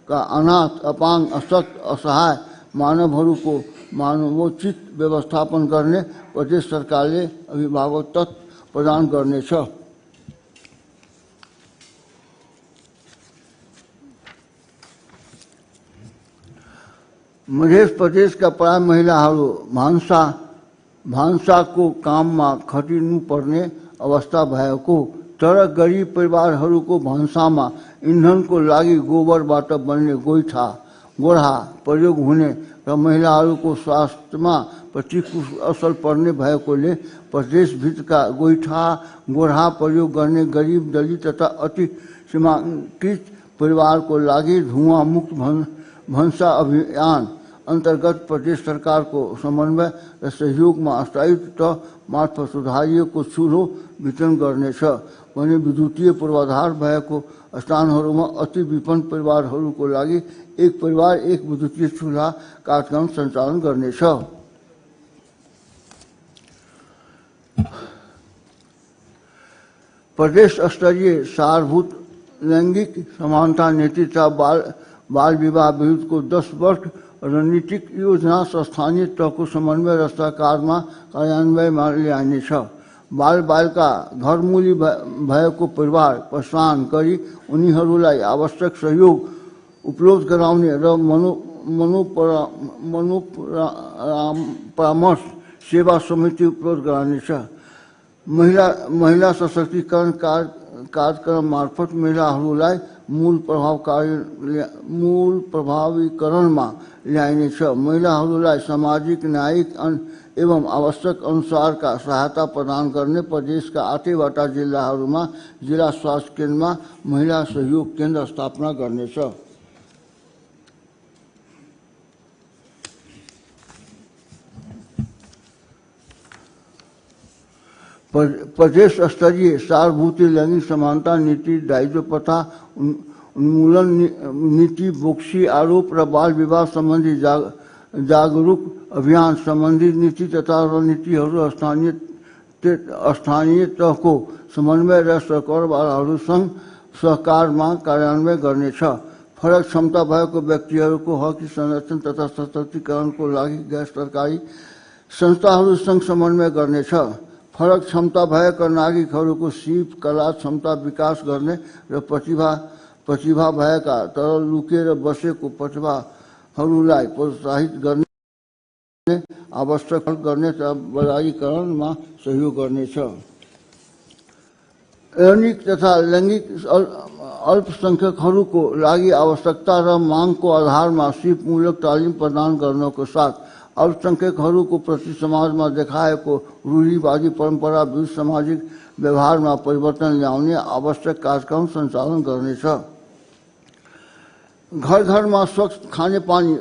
का अनाथ, अपाङ्ग, अशक्त, असहाय मानवहरूको मानवोचित व्यवस्थापन गर्ने प्रदेश सरकारले अभिभावकत्व प्रदान गर्नेछ। मध्य प्रदेशका प्राय महिलाहरू भान्साको काममा खटिनुपर्ने अवस्था भएको, तर गरिब परिवारहरूको भान्सामा इन्धनको लागि गोबरबाट बन्ने गोढा प्रयोग हुने र महिलाहरूको स्वास्थ्यमा प्रतिकूल असर पर्ने भएकोले प्रदेशभित्रका गोढा प्रयोग गर्ने गरिब, दलित तथा अति सीमाङ्कित परिवारको लागि धुवाँ मुक्त भन्सा अभियान अन्तर्गत प्रदेश सरकारको समन्वय र सहयोगमा स्थायित्व मार्फत सुधारिएको चुल्हो वितरण गर्नेछ भने विद्युतीय पूर्वाधार भएको स्थानहरूमा अति विपन्न परिवारहरूको लागि एक परिवार एक विद्युतीय चुल्हा कार्यक्रम सञ्चालन गर्नेछ। प्रदेश स्तरीय सारभूत लैंगिक समानता नीति तथा बाल विवाह विरुद्धको 10 वर्ष रणनीतिक योजना स्थानीय तहको समन्वय र सरकारमा कार्यान्वयनमा ल्याइनेछ। बालबालिका घरमूली भएको परिवार पहचान गरी उनीहरूलाई आवश्यक सहयोग उपलब्ध गराउने र मनोपरामर्श सेवा समिति उपलब्ध गराउनेछ। महिला सशक्तिकरण कार्यक्रम मार्फत महिलाहरूलाई मूल प्रभावीकरणमा ल्याइनेछ। महिलाहरूलाई सामाजिक, न्यायिक एवं आवश्यक अनुसारका सहायता प्रदान गर्ने प्रदेशका 8वटा जिल्लाहरूमा जिल्ला स्वास्थ्य केन्द्रमा महिला सहयोग केन्द्र स्थापना गर्नेछ। प्रदेश स्तरीय सारभूत लैंगिक समानता नीति, दायित्व प्रथा उन्मूलन नीति, बोक्सी आरोप र बाल विवाह सम्बन्धी जागरूक अभियान सम्बन्धी नीति तथा रणनीतिहरू स्थानीय तहको समन्वय र सरकारवालाहरूसँग सहकारमा कार्यान्वयन गर्नेछ। फरक क्षमता भएको व्यक्तिहरूको हक संरक्षण तथा सशक्तिकरणको लागि गैर सरकारी संस्थाहरूसँग समन्वय गर्नेछ। फरक क्षमता भएका नागरिकहरूको सिप, कला, क्षमता विकास गर्ने र प्रतिभा भएका तर लुकेर बसेको प्रतिभाहरूलाई प्रोत्साहित गर्ने, आवश्यक गर्ने र बजारीकरणमा सहयोग गर्नेछ। यौनिक तथा लैंगिक अल्पसंख्यकहरूको लागि आवश्यकता र मागको आधारमा सिपमूलक तालिम प्रदान गर्नको साथ अल्पसंख्यकहरूको प्रति समाजमा देखाएको रूढिवादी परम्परा विरुद्ध सामाजिक व्यवहारमा परिवर्तन ल्याउने आवश्यक कार्यक्रम सञ्चालन गर्नेछ। घर घरमा स्वच्छ खानेपानी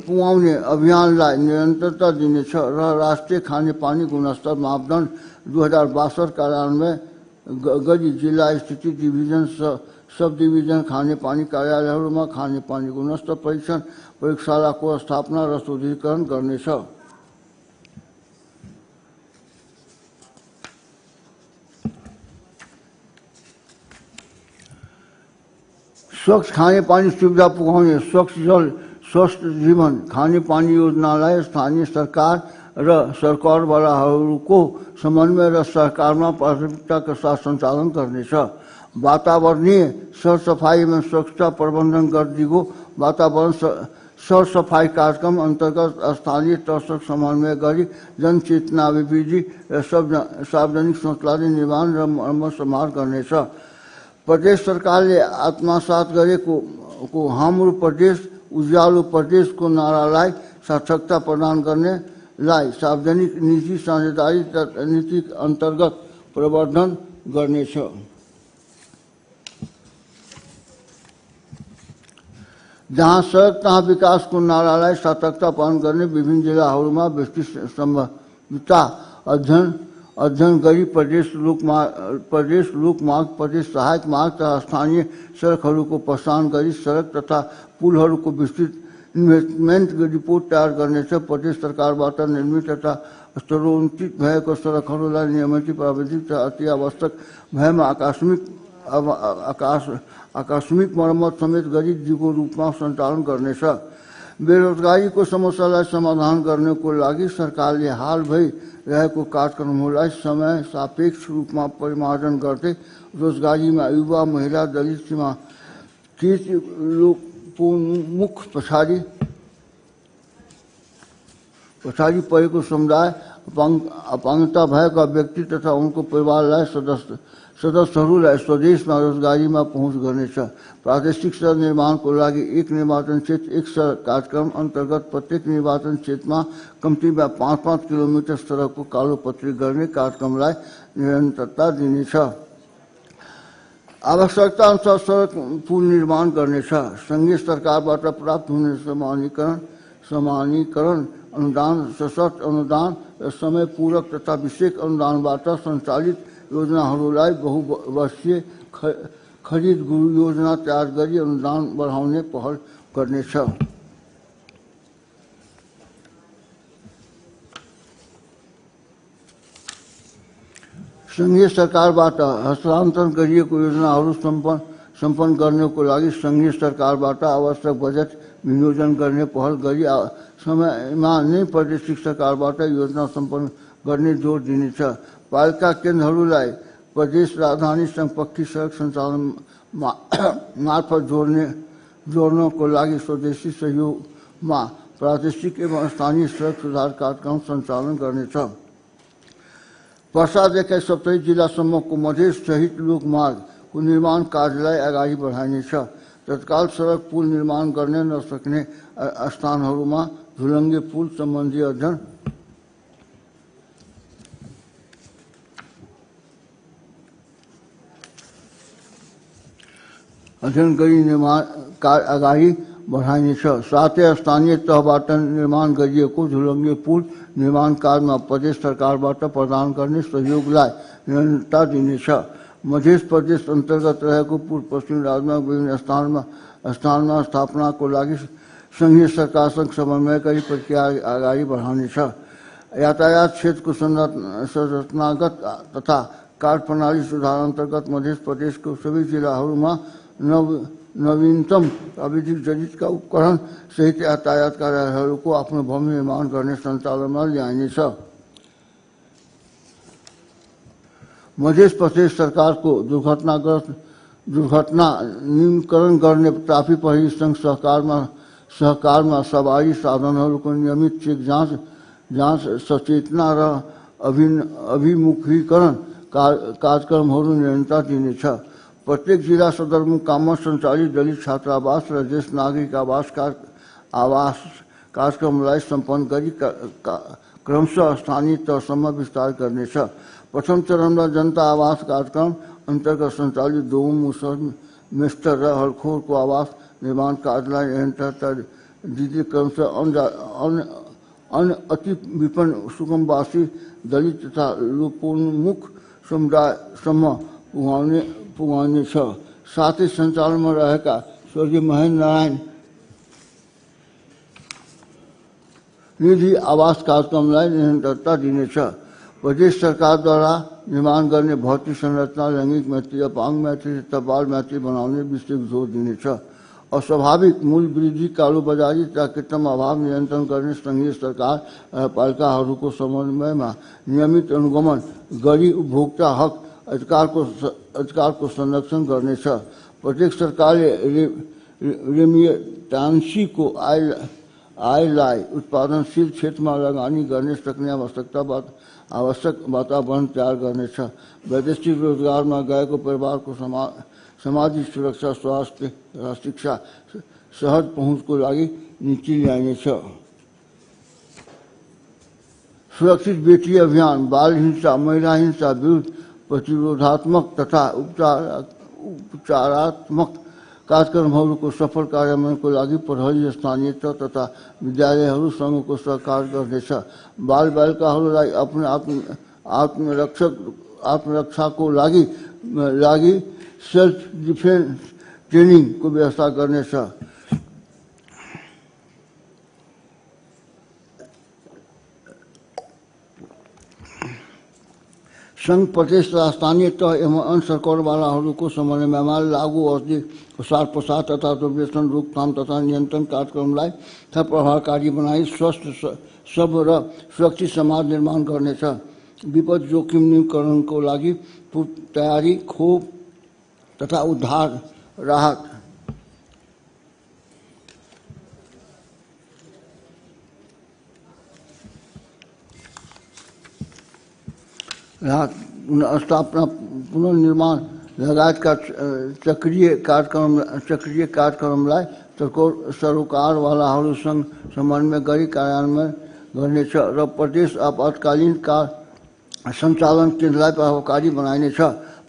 पुर्याउने अभियानलाई निरन्तरता दिनेछ र राष्ट्रिय खानेपानी गुणस्तर मापदण्ड 2062 कार्यान्वयन गरी जिल्ला स्थित डिभिजन सब डिभिजन खानेपानी कार्यालयहरूमा खानेपानी गुणस्तर परीक्षण प्रयोगशालाको स्थापना र सुदृढीकरण गर्नेछ। स्वच्छ खानेपानी सुविधा पुर्याउने स्वच्छ जल स्वस्थ जीवन खानेपानी योजनालाई स्थानीय सरकार र सरकारवालाहरूको समन्वय र सरकारमा प्राथमिकताका साथ सञ्चालन गर्नेछ। वातावरणीय सरसफाई एवं स्वच्छता प्रबन्धन गरिदिगो वातावरण सरसफाई कार्यक्रम अन्तर्गत स्थानीय तहसँग समन्वय गरी जनचेतना विधि र सार्वजनिक शौचालय निर्माण र मर्मत सम्हार गर्नेछ। प्रदेश सरकारले आत्मसात गरेको हाम्रो प्रदेश उज्यालो प्रदेशको नारालाई सार्थकता प्रदान गर्नेलाई सार्वजनिक निजी साझेदारी नीति अन्तर्गत प्रवर्धन गर्नेछ। जहाँ सडक तहाँ विकासको नारालाई सार्थकता प्रदान गर्ने विभिन्न जिल्लाहरूमा विस्तृत सम्भाव्यता अध्ययन गरी प्रदेश लोकमार्ग, प्रदेश सहायक मार्ग तथा स्थानीय सडकहरूको प्रस्थान गरी सडक तथा पुलहरूको विस्तृत इन्भेस्टमेन्ट रिपोर्ट तयार गर्नेछ। प्रदेश सरकारबाट निर्मित तथा स्तरोन्नत भएको सडकहरूलाई नियमित प्राविधिक तथा अति आवश्यक भएमा आकस्मिक मर्मत समेत गरी दिगो रूपमा सञ्चालन गर्नेछ। बेरोजगारीको समस्यालाई समाधान गर्नको लागि सरकारले हाल भइरहेको कार्यक्रमहरूलाई समय सापेक्ष रूपमा परिमार्जन गर्दै रोजगारीमा युवा, महिला, दलित, सीमाकृत लोकोन्मुख पछाडि परेको समुदाय, अपाङ्गता भएका व्यक्ति तथा उनको परिवारलाई सदस्यहरूलाई स्वदेशमा रोजगारीमा पहुँच गर्नेछ। प्रादेशिक सडक निर्माणको लागि एक निर्वाचन क्षेत्र एक सडक कार्यक्रम अन्तर्गत प्रत्येक निर्वाचन क्षेत्रमा कम्तीमा 5-5 किलोमिटर सडकको कालोपत्री गर्ने कार्यक्रमलाई निरन्तरता दिनेछ। आवश्यकता अनुसार सडक पुल निर्माण गर्नेछ। सङ्घीय सरकारबाट प्राप्त हुने समानीकरण अनुदान, सशर्त अनुदान र समय पूरक तथा विशेष अनुदानबाट सञ्चालित योजनाहरूलाई बहुवर्षीय खरिद योजना तयार गरी अनुदान बढाउने पहल गर्नेछ। सङ्घीय सरकारबाट हस्तान्तरण गरिएको योजनाहरू सम्पन्न गर्नको लागि सङ्घीय सरकारबाट आवश्यक बजेट विनियोजन गर्ने पहल गरी समयमा नै प्रादेशिक सरकारबाट योजना सम्पन्न गर्ने जोड दिनेछ। पालिका केन्द्रहरूलाई प्रदेश राजधानी सङ्घपक्षी सडक सञ्चालन मार्फत जोड्नको लागि स्वदेशी सहयोगमा प्रादेशिक एवं स्थानीय सडक सुधार कार्यक्रम सञ्चालन गर्नेछ। पर्सादेखि सप्तरी जिल्लासम्मको मधेस सहित लोकमार्गको निर्माण कार्यलाई अगाडि बढाइनेछ। तत्काल सडक पुल निर्माण गर्न नसक्ने स्थानहरूमा झुलङ्गे पुल सम्बन्धी अध्ययन गरी निर्माण कार्य अगाडि बढाइनेछ। साथै स्थानीय तहबाट निर्माण गरिएको झुलङ्गे पुल निर्माण कार्यमा प्रदेश सरकारबाट प्रदान गर्ने सहयोगलाई निरन्तरता दिनेछ। मध्य प्रदेश अन्तर्गत रहेको पूर्व पश्चिम राज्यमा विभिन्न स्थानमा स्थापनाको लागि सङ्घीय सरकारसँग समन्वय गरी प्रक्रिया अगाडि बढाउनेछ। यातायात क्षेत्रको संरचनागत तथा कार्यप्रणाली सुधार अन्तर्गत मध्य प्रदेशको सबै जिल्लाहरूमा नवीनतम प्राविधिक जडितका उपकरण सहित यातायात कार्यालयहरूको आफ्नो भवन निर्माण गर्ने सञ्चालनमा ल्याइनेछ। मध्य प्रदेश सरकारको दुर्घटना न्यूनीकरण गर्ने ट्राफिक प्रहरीसँग सहकारमा सवारी साधनहरूको नियमित चेक जाँच सचेतना र अभिमुखीकरण कार्यक्रमहरू निरन्तरता दिनेछ। प्रत्येक जिल्ला सदरमुकाममा सञ्चालित दलित छात्रावास र ज्येष्ठ नागरिक आवास कार्यक्रमलाई सम्पन्न गरी क्रमशः स्थानीय तहसम्म विस्तार गर्नेछ। प्रथम चरणमा जनता आवास कार्यक्रम अन्तर्गत सञ्चालित दोम, मुसहर, मेस्टर र हलखोरको आवास निर्माण कार्यलाई निरन्तरता दिँदै क्रमशः अन्य अति विपन्न सुगमवासी दलित तथा लोकोन्मुख समुदायसम्म पुगाउनेछ। साथै सञ्चालनमा रहेका स्वर्गीय महेन्द्र नारायण निधि आवास कार्यक्रमलाई निरन्तरता दिनेछ। प्रदेश सरकारद्वारा निर्माण गर्ने भौतिक संरचना लैङ्गिक मैत्री, अपाङ्ग मैत्री तथा बाल मैत्री बनाउने विशेष जोड दिनेछ। अस्वाभाविक मूल्य वृद्धि, कालोबजारी तथा कृत्रिम अभाव नियन्त्रण गर्ने सङ्घीय सरकार पालिकाहरूको समन्वयमा नियमित अनुगमन गरी उपभोक्ता हक अधिकारको संरक्षण गर्नेछ। प्रत्येक सरकारले रेमिटान्सीको आयलाई उत्पादनशील क्षेत्रमा लगानी गर्न सक्ने आवश्यक वातावरण तयार गर्नेछ। वैदेशिक रोजगारमा गएको परिवारको सामाजिक सुरक्षा, स्वास्थ्य र शिक्षा सहज पहुँचको लागि नीति ल्याइनेछ। सुरक्षित बेटी अभियान, बाल हिंसा, महिला हिंसा विरुद्ध प्रतिरोधात्मक तथा उपचारात्मक कार्यक्रमहरूको सफल कार्यान्वयनको लागि प्रहरी, स्थानीय तह तथा विद्यालयहरूसँगको सहकार गर्नेछ। बालबालिकाहरूलाई आत्मरक्षाको लागि सेल्फ डिफेन्स ट्रेनिङको व्यवस्था गर्नेछ। संघ प्रदेश तथा स्थानीय तह एवं अन्य सरकारवालाहरूको समन्वयमा लागू औषधि प्रसार प्रसार तथा दुर्व्यसन रोकथाम तथा नियन्त्रण कार्यक्रमलाई थप प्रभावकारी बनाई स्वस्थ सब र सुरक्षित समाज निर्माण गर्नेछ। विपद जोखिम न्यूनीकरणको लागि पूर्व तयारी, खोप तथा उद्धार राहत स्थापना, पुनर्निर्माण लगायतका सक्रिय कार्यक्रमलाई सरकारवालाहरूसँग समन्वय गरी कार्यान्वयन गर्नेछ र प्रदेश आपतकालीन सञ्चालन केन्द्रलाई प्रभावकारी बनाइनेछ।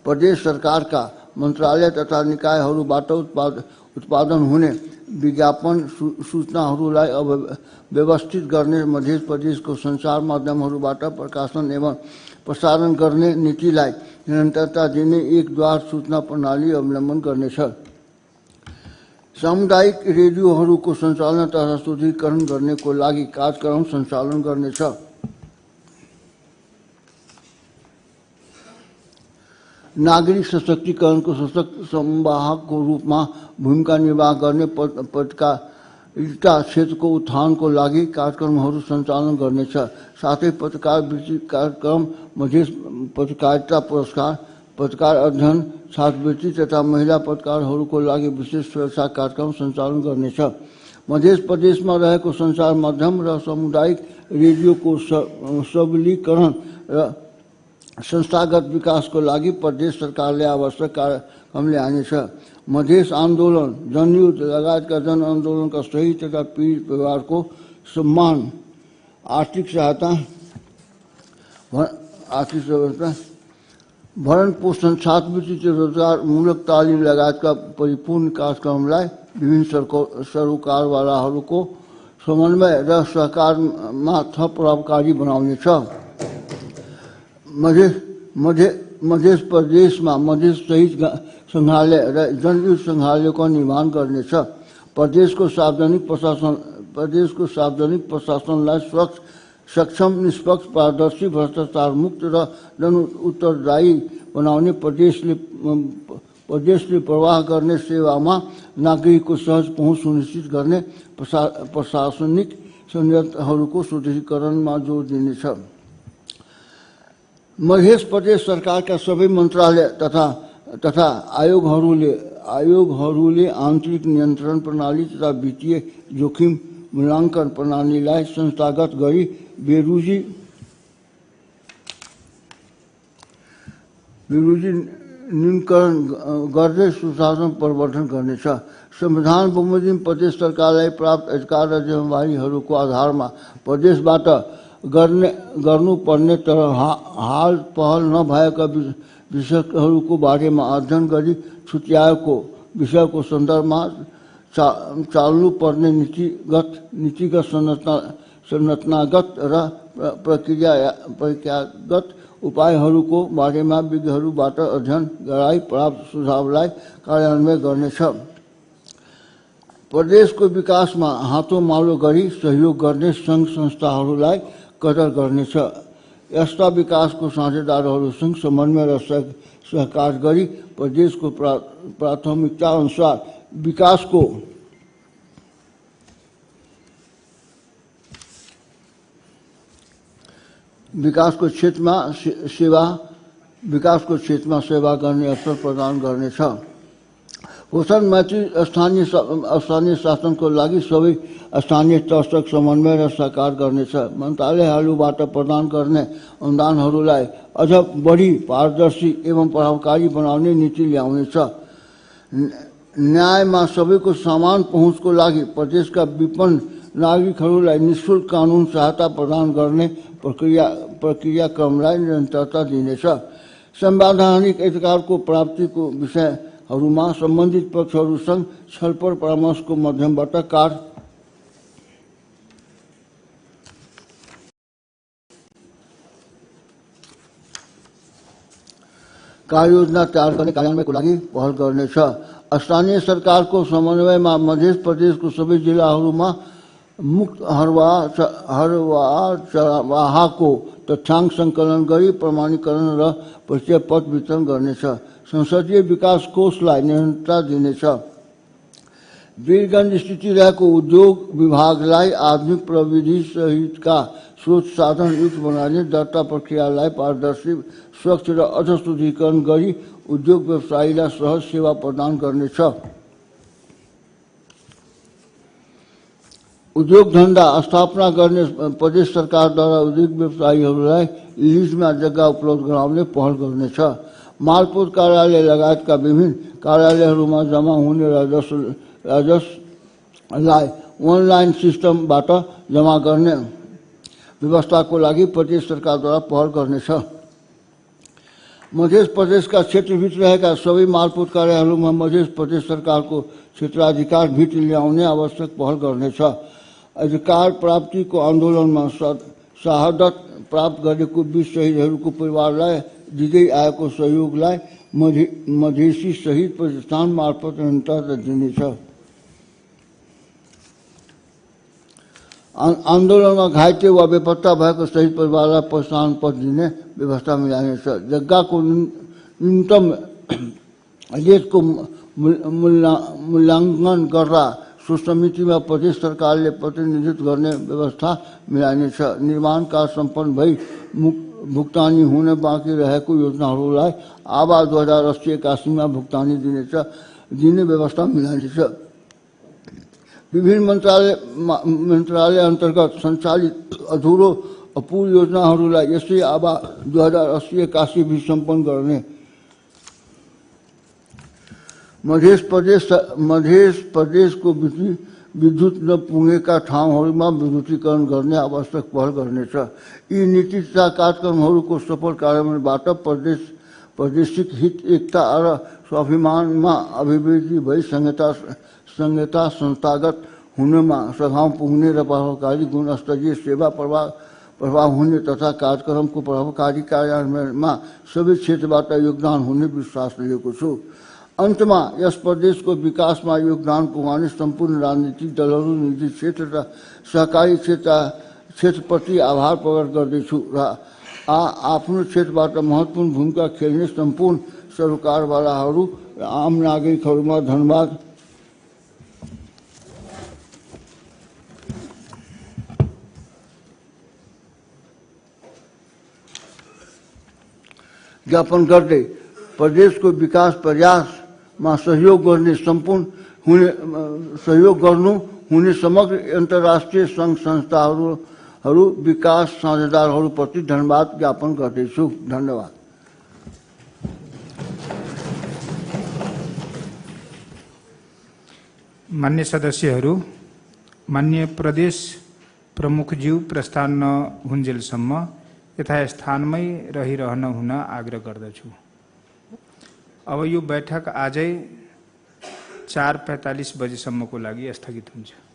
प्रदेश सरकारका मन्त्रालय तथा निकायहरूबाट उत्पादन हुने विज्ञापन सूचनाहरूलाई व्यवस्थित गर्ने, मध्य प्रदेशको सञ्चार माध्यमहरूबाट प्रकाशन एवं प्रसारण गर्ने नीतिलाई निरन्तरता दिने एक द्वार सूचना प्रणाली अवलम्बन गर्नेछ। सामुदायिक रेडियोहरूको सञ्चालन तथा सुदृढीकरण गर्नेको लागि कार्यक्रम सञ्चालन गर्नेछ। नागरिक सशक्तिकरणको सशक्त संवाहकको रूपमा भूमिका निर्वाह गर्ने पत्रकारिता क्षेत्रको उत्थानको लागि कार्यक्रमहरू सञ्चालन गर्नेछ। साथै पत्रकार वृत्ति कार्यक्रम, मध्य पत्रकारिता पुरस्कार, पत्रकार अध्ययन, छात्रवृत्ति तथा महिला पत्रकारहरूको लागि विशेष सुरक्षा कार्यक्रम सञ्चालन गर्नेछ। मध्य प्रदेशमा रहेको सञ्चार माध्यम र सामुदायिक रेडियोको सबलीकरण र संस्थागत विकासको लागि प्रदेश सरकारले आवश्यक कार्यक्रम ल्याउनेछ। मधेस आन्दोलन, जनयुद्ध लगायतका जन आन्दोलनका शहीद तथा पीडित परिवारको सम्मान, आर्थिक सहायता, भरण पोषण, छात्रवृत्ति, रोजगारमूलक तालिम लगायतका परिपूर्ण कार्यक्रमलाई विभिन्न सरकारवालाहरूको समन्वय र सहकारमा थप प्रभावकारी बनाउनेछ। मध्य प्रदेशमा मध्य शहीद सङ्ग्रहालय र जनयुद्ध सङ्ग्रहालयको निर्माण गर्नेछ। प्रदेशको सार्वजनिक प्रशासनलाई स्वच्छ, सक्षम, निष्पक्ष, पारदर्शी, भ्रष्टाचार मुक्त र जनउत्तरदायी बनाउने, प्रदेशले प्रवाह गर्ने सेवामा नागरिकको सहज पहुँच सुनिश्चित गर्ने प्रशासनिक संयन्त्रहरूको सुदृढीकरणमा जोड दिनेछ। मध्य प्रदेश सरकारका सबै मन्त्रालय तथा आयोगहरूले आन्तरिक नियन्त्रण प्रणाली तथा वित्तीय जोखिम मूल्याङ्कन प्रणालीलाई संस्थागत गरी बेरुजी न्यूनीकरण गर्दै सुशासन प्रवर्धन गर्नेछ। संविधान बमोजिम प्रदेश सरकारलाई प्राप्त अधिकार र जिम्मेवारीहरूको आधारमा प्रदेशबाट गर्नुपर्ने तर हाल पहल नभएका विषयहरूको बारेमा अध्ययन गरी छुट्याएको विषयको सन्दर्भमा चाल्नुपर्ने नीतिगत संरचनागत र प्रक्रियागत उपायहरूको बारेमा विज्ञहरूबाट अध्ययन गराई प्राप्त सुझावलाई कार्यान्वयन गर्नेछ। प्रदेशको विकासमा हातोमालो गरी सहयोग गर्ने सङ्घ संस्थाहरूलाई कदर गर्नेछ। यस्ता विकासको साझेदारहरूसँग समन्वय र सहकार गरी प्रदेशको प्राथमिकता अनुसार विकासको क्षेत्रमा सेवा गर्ने अवसर प्रदान गर्नेछ। पोषण मैत्री स्थानीय शासनको लागि सबै स्थानीय तहसँग समन्वय र सहकार गर्नेछ। मन्त्रालयहरूबाट प्रदान गर्ने अनुदानहरूलाई अझ बढी पारदर्शी एवं प्रभावकारी बनाउने नीति ल्याउनेछ। न्यायमा सबैको समान पहुँचको लागि प्रदेशका विपन्न नागरिकहरूलाई निःशुल्क कानुन सहायता प्रदान गर्ने प्रक्रियाक्रमलाई निरन्तरता दिनेछ। संवैधानिक अधिकारको प्राप्तिको विषयहरूमा सम्बन्धित पक्षहरूसँग छलफल परामर्शको माध्यमबाट कार्ययोजना तयार गर्ने कार्यान्वयनको लागि पहल गर्नेछ। स्थानीय सरकारको समन्वयमा मध्य प्रदेशको सबै जिल्लाहरूमा मुक्त हरवाहको तथ्याङ्क सङ्कलन गरी प्रमाणीकरण र परिचय पत्र वितरण गर्नेछ। संसदीय विकास कोषलाई निरन्तरता दिनेछ। वीरगञ्ज स्थित रहेको उद्योग विभागलाई आधुनिक प्रविधि सहितका स्रोत साधन युक्त बनाउने दर्ता प्रक्रियालाई पारदर्शी, स्वच्छ र अझ शुद्धिकरण गरी उद्योग व्यवसायीलाई सहज सेवा प्रदान गर्नेछ। उद्योग धन्दा स्थापना गर्ने प्रदेश सरकारद्वारा उद्योग व्यवसायीहरूलाई लिजमा जग्गा उपलब्ध गराउने पहल गर्नेछ। मालपोत कार्यालय लगायतका विभिन्न कार्यालयहरूमा जम्मा हुने राजस्वलाई अनलाइन सिस्टमबाट जम्मा गर्ने व्यवस्थाको लागि प्रदेश सरकारद्वारा पहल गर्नेछ। मध्य प्रदेशका क्षेत्रभित्र रहेका सबै मालपोत कार्यालयहरूमा मध्य प्रदेश सरकारको क्षेत्राधिकार भित्र ल्याउने आवश्यक पहल गर्नेछ। अधिकार प्राप्तिको आन्दोलनमा शहादत प्राप्त गरेको 20 शहीदहरूको परिवारलाई दिँदै आएको सहयोगलाई मधेसी शहीद प्रतिष्ठान मार्फत निरन्तरता दिनेछ। आन्दोलनमा घाइते वा बेपत्ता भएको शहीद परिवारलाई प्रोत्साहन पत्र दिने व्यवस्था मिलाइनेछ। जग्गाको न्यूनतम रेटको मूल्याङ्कन गर्दा सो समितिमा प्रदेश सरकारले प्रतिनिधित्व गर्ने व्यवस्था मिलाइनेछ। निर्माण कार्य सम्पन्न भई भुक्तानी हुन बाँकी रहेको योजनाहरूलाई आवास 2080-81 मा भुक्तानी दिने व्यवस्था मिलाइनेछ। विभिन्न मन्त्रालय अन्तर्गत सञ्चालित अधुरो अपूर्ण योजनाहरूलाई यसै आवास 2080-81 भी सम्पन्न गर्ने। मध्य प्रदेशको विद्युत नपुगेका ठाउँहरूमा विद्युतीकरण गर्ने आवश्यक पहल गर्नेछ। यी नीति तथा कार्यक्रमहरूको सफल कार्यान्वयनबाट प्रादेशिक हित, एकता र स्वाभिमानमा अभिवृद्धि भई संहिता संस्थागत हुनमा सघाउ पुग्ने र प्रभावकारी गुणस्तरीय सेवा प्रभाव हुने तथा कार्यक्रमको प्रभावकारी कार्यान्वयनमा सबै क्षेत्रबाट योगदान हुने विश्वास लिएको छु। अन्तमा यस प्रदेशको विकासमा योगदान पुगाउने सम्पूर्ण राजनीतिक दलहरू, निजी क्षेत्र र सहकारी क्षेत्रप्रति आभार प्रकट गर्दैछु र आफ्नो क्षेत्रबाट महत्त्वपूर्ण भूमिका खेल्ने सम्पूर्ण सरकारवालाहरू र आम नागरिकहरूमा धन्यवाद ज्ञापन गर्दै प्रदेशको विकास प्रयासमा सहयोग हुने समग्र अन्तर्राष्ट्रिय सङ्घ संस्थाहरू, विकास साझेदारहरूप्रति धन्यवाद ज्ञापन गर्दैछु। धन्यवाद। मान्य सदस्यहरू, मान्य प्रदेश प्रमुखज्यू प्रस्थान नहुन्जेलसम्म यथास्थानमै रहिरहन हुन आग्रह गर्दछु। अब यो बैठक आजै 4:45 बजेसम्मको लागि स्थगित हुन्छ।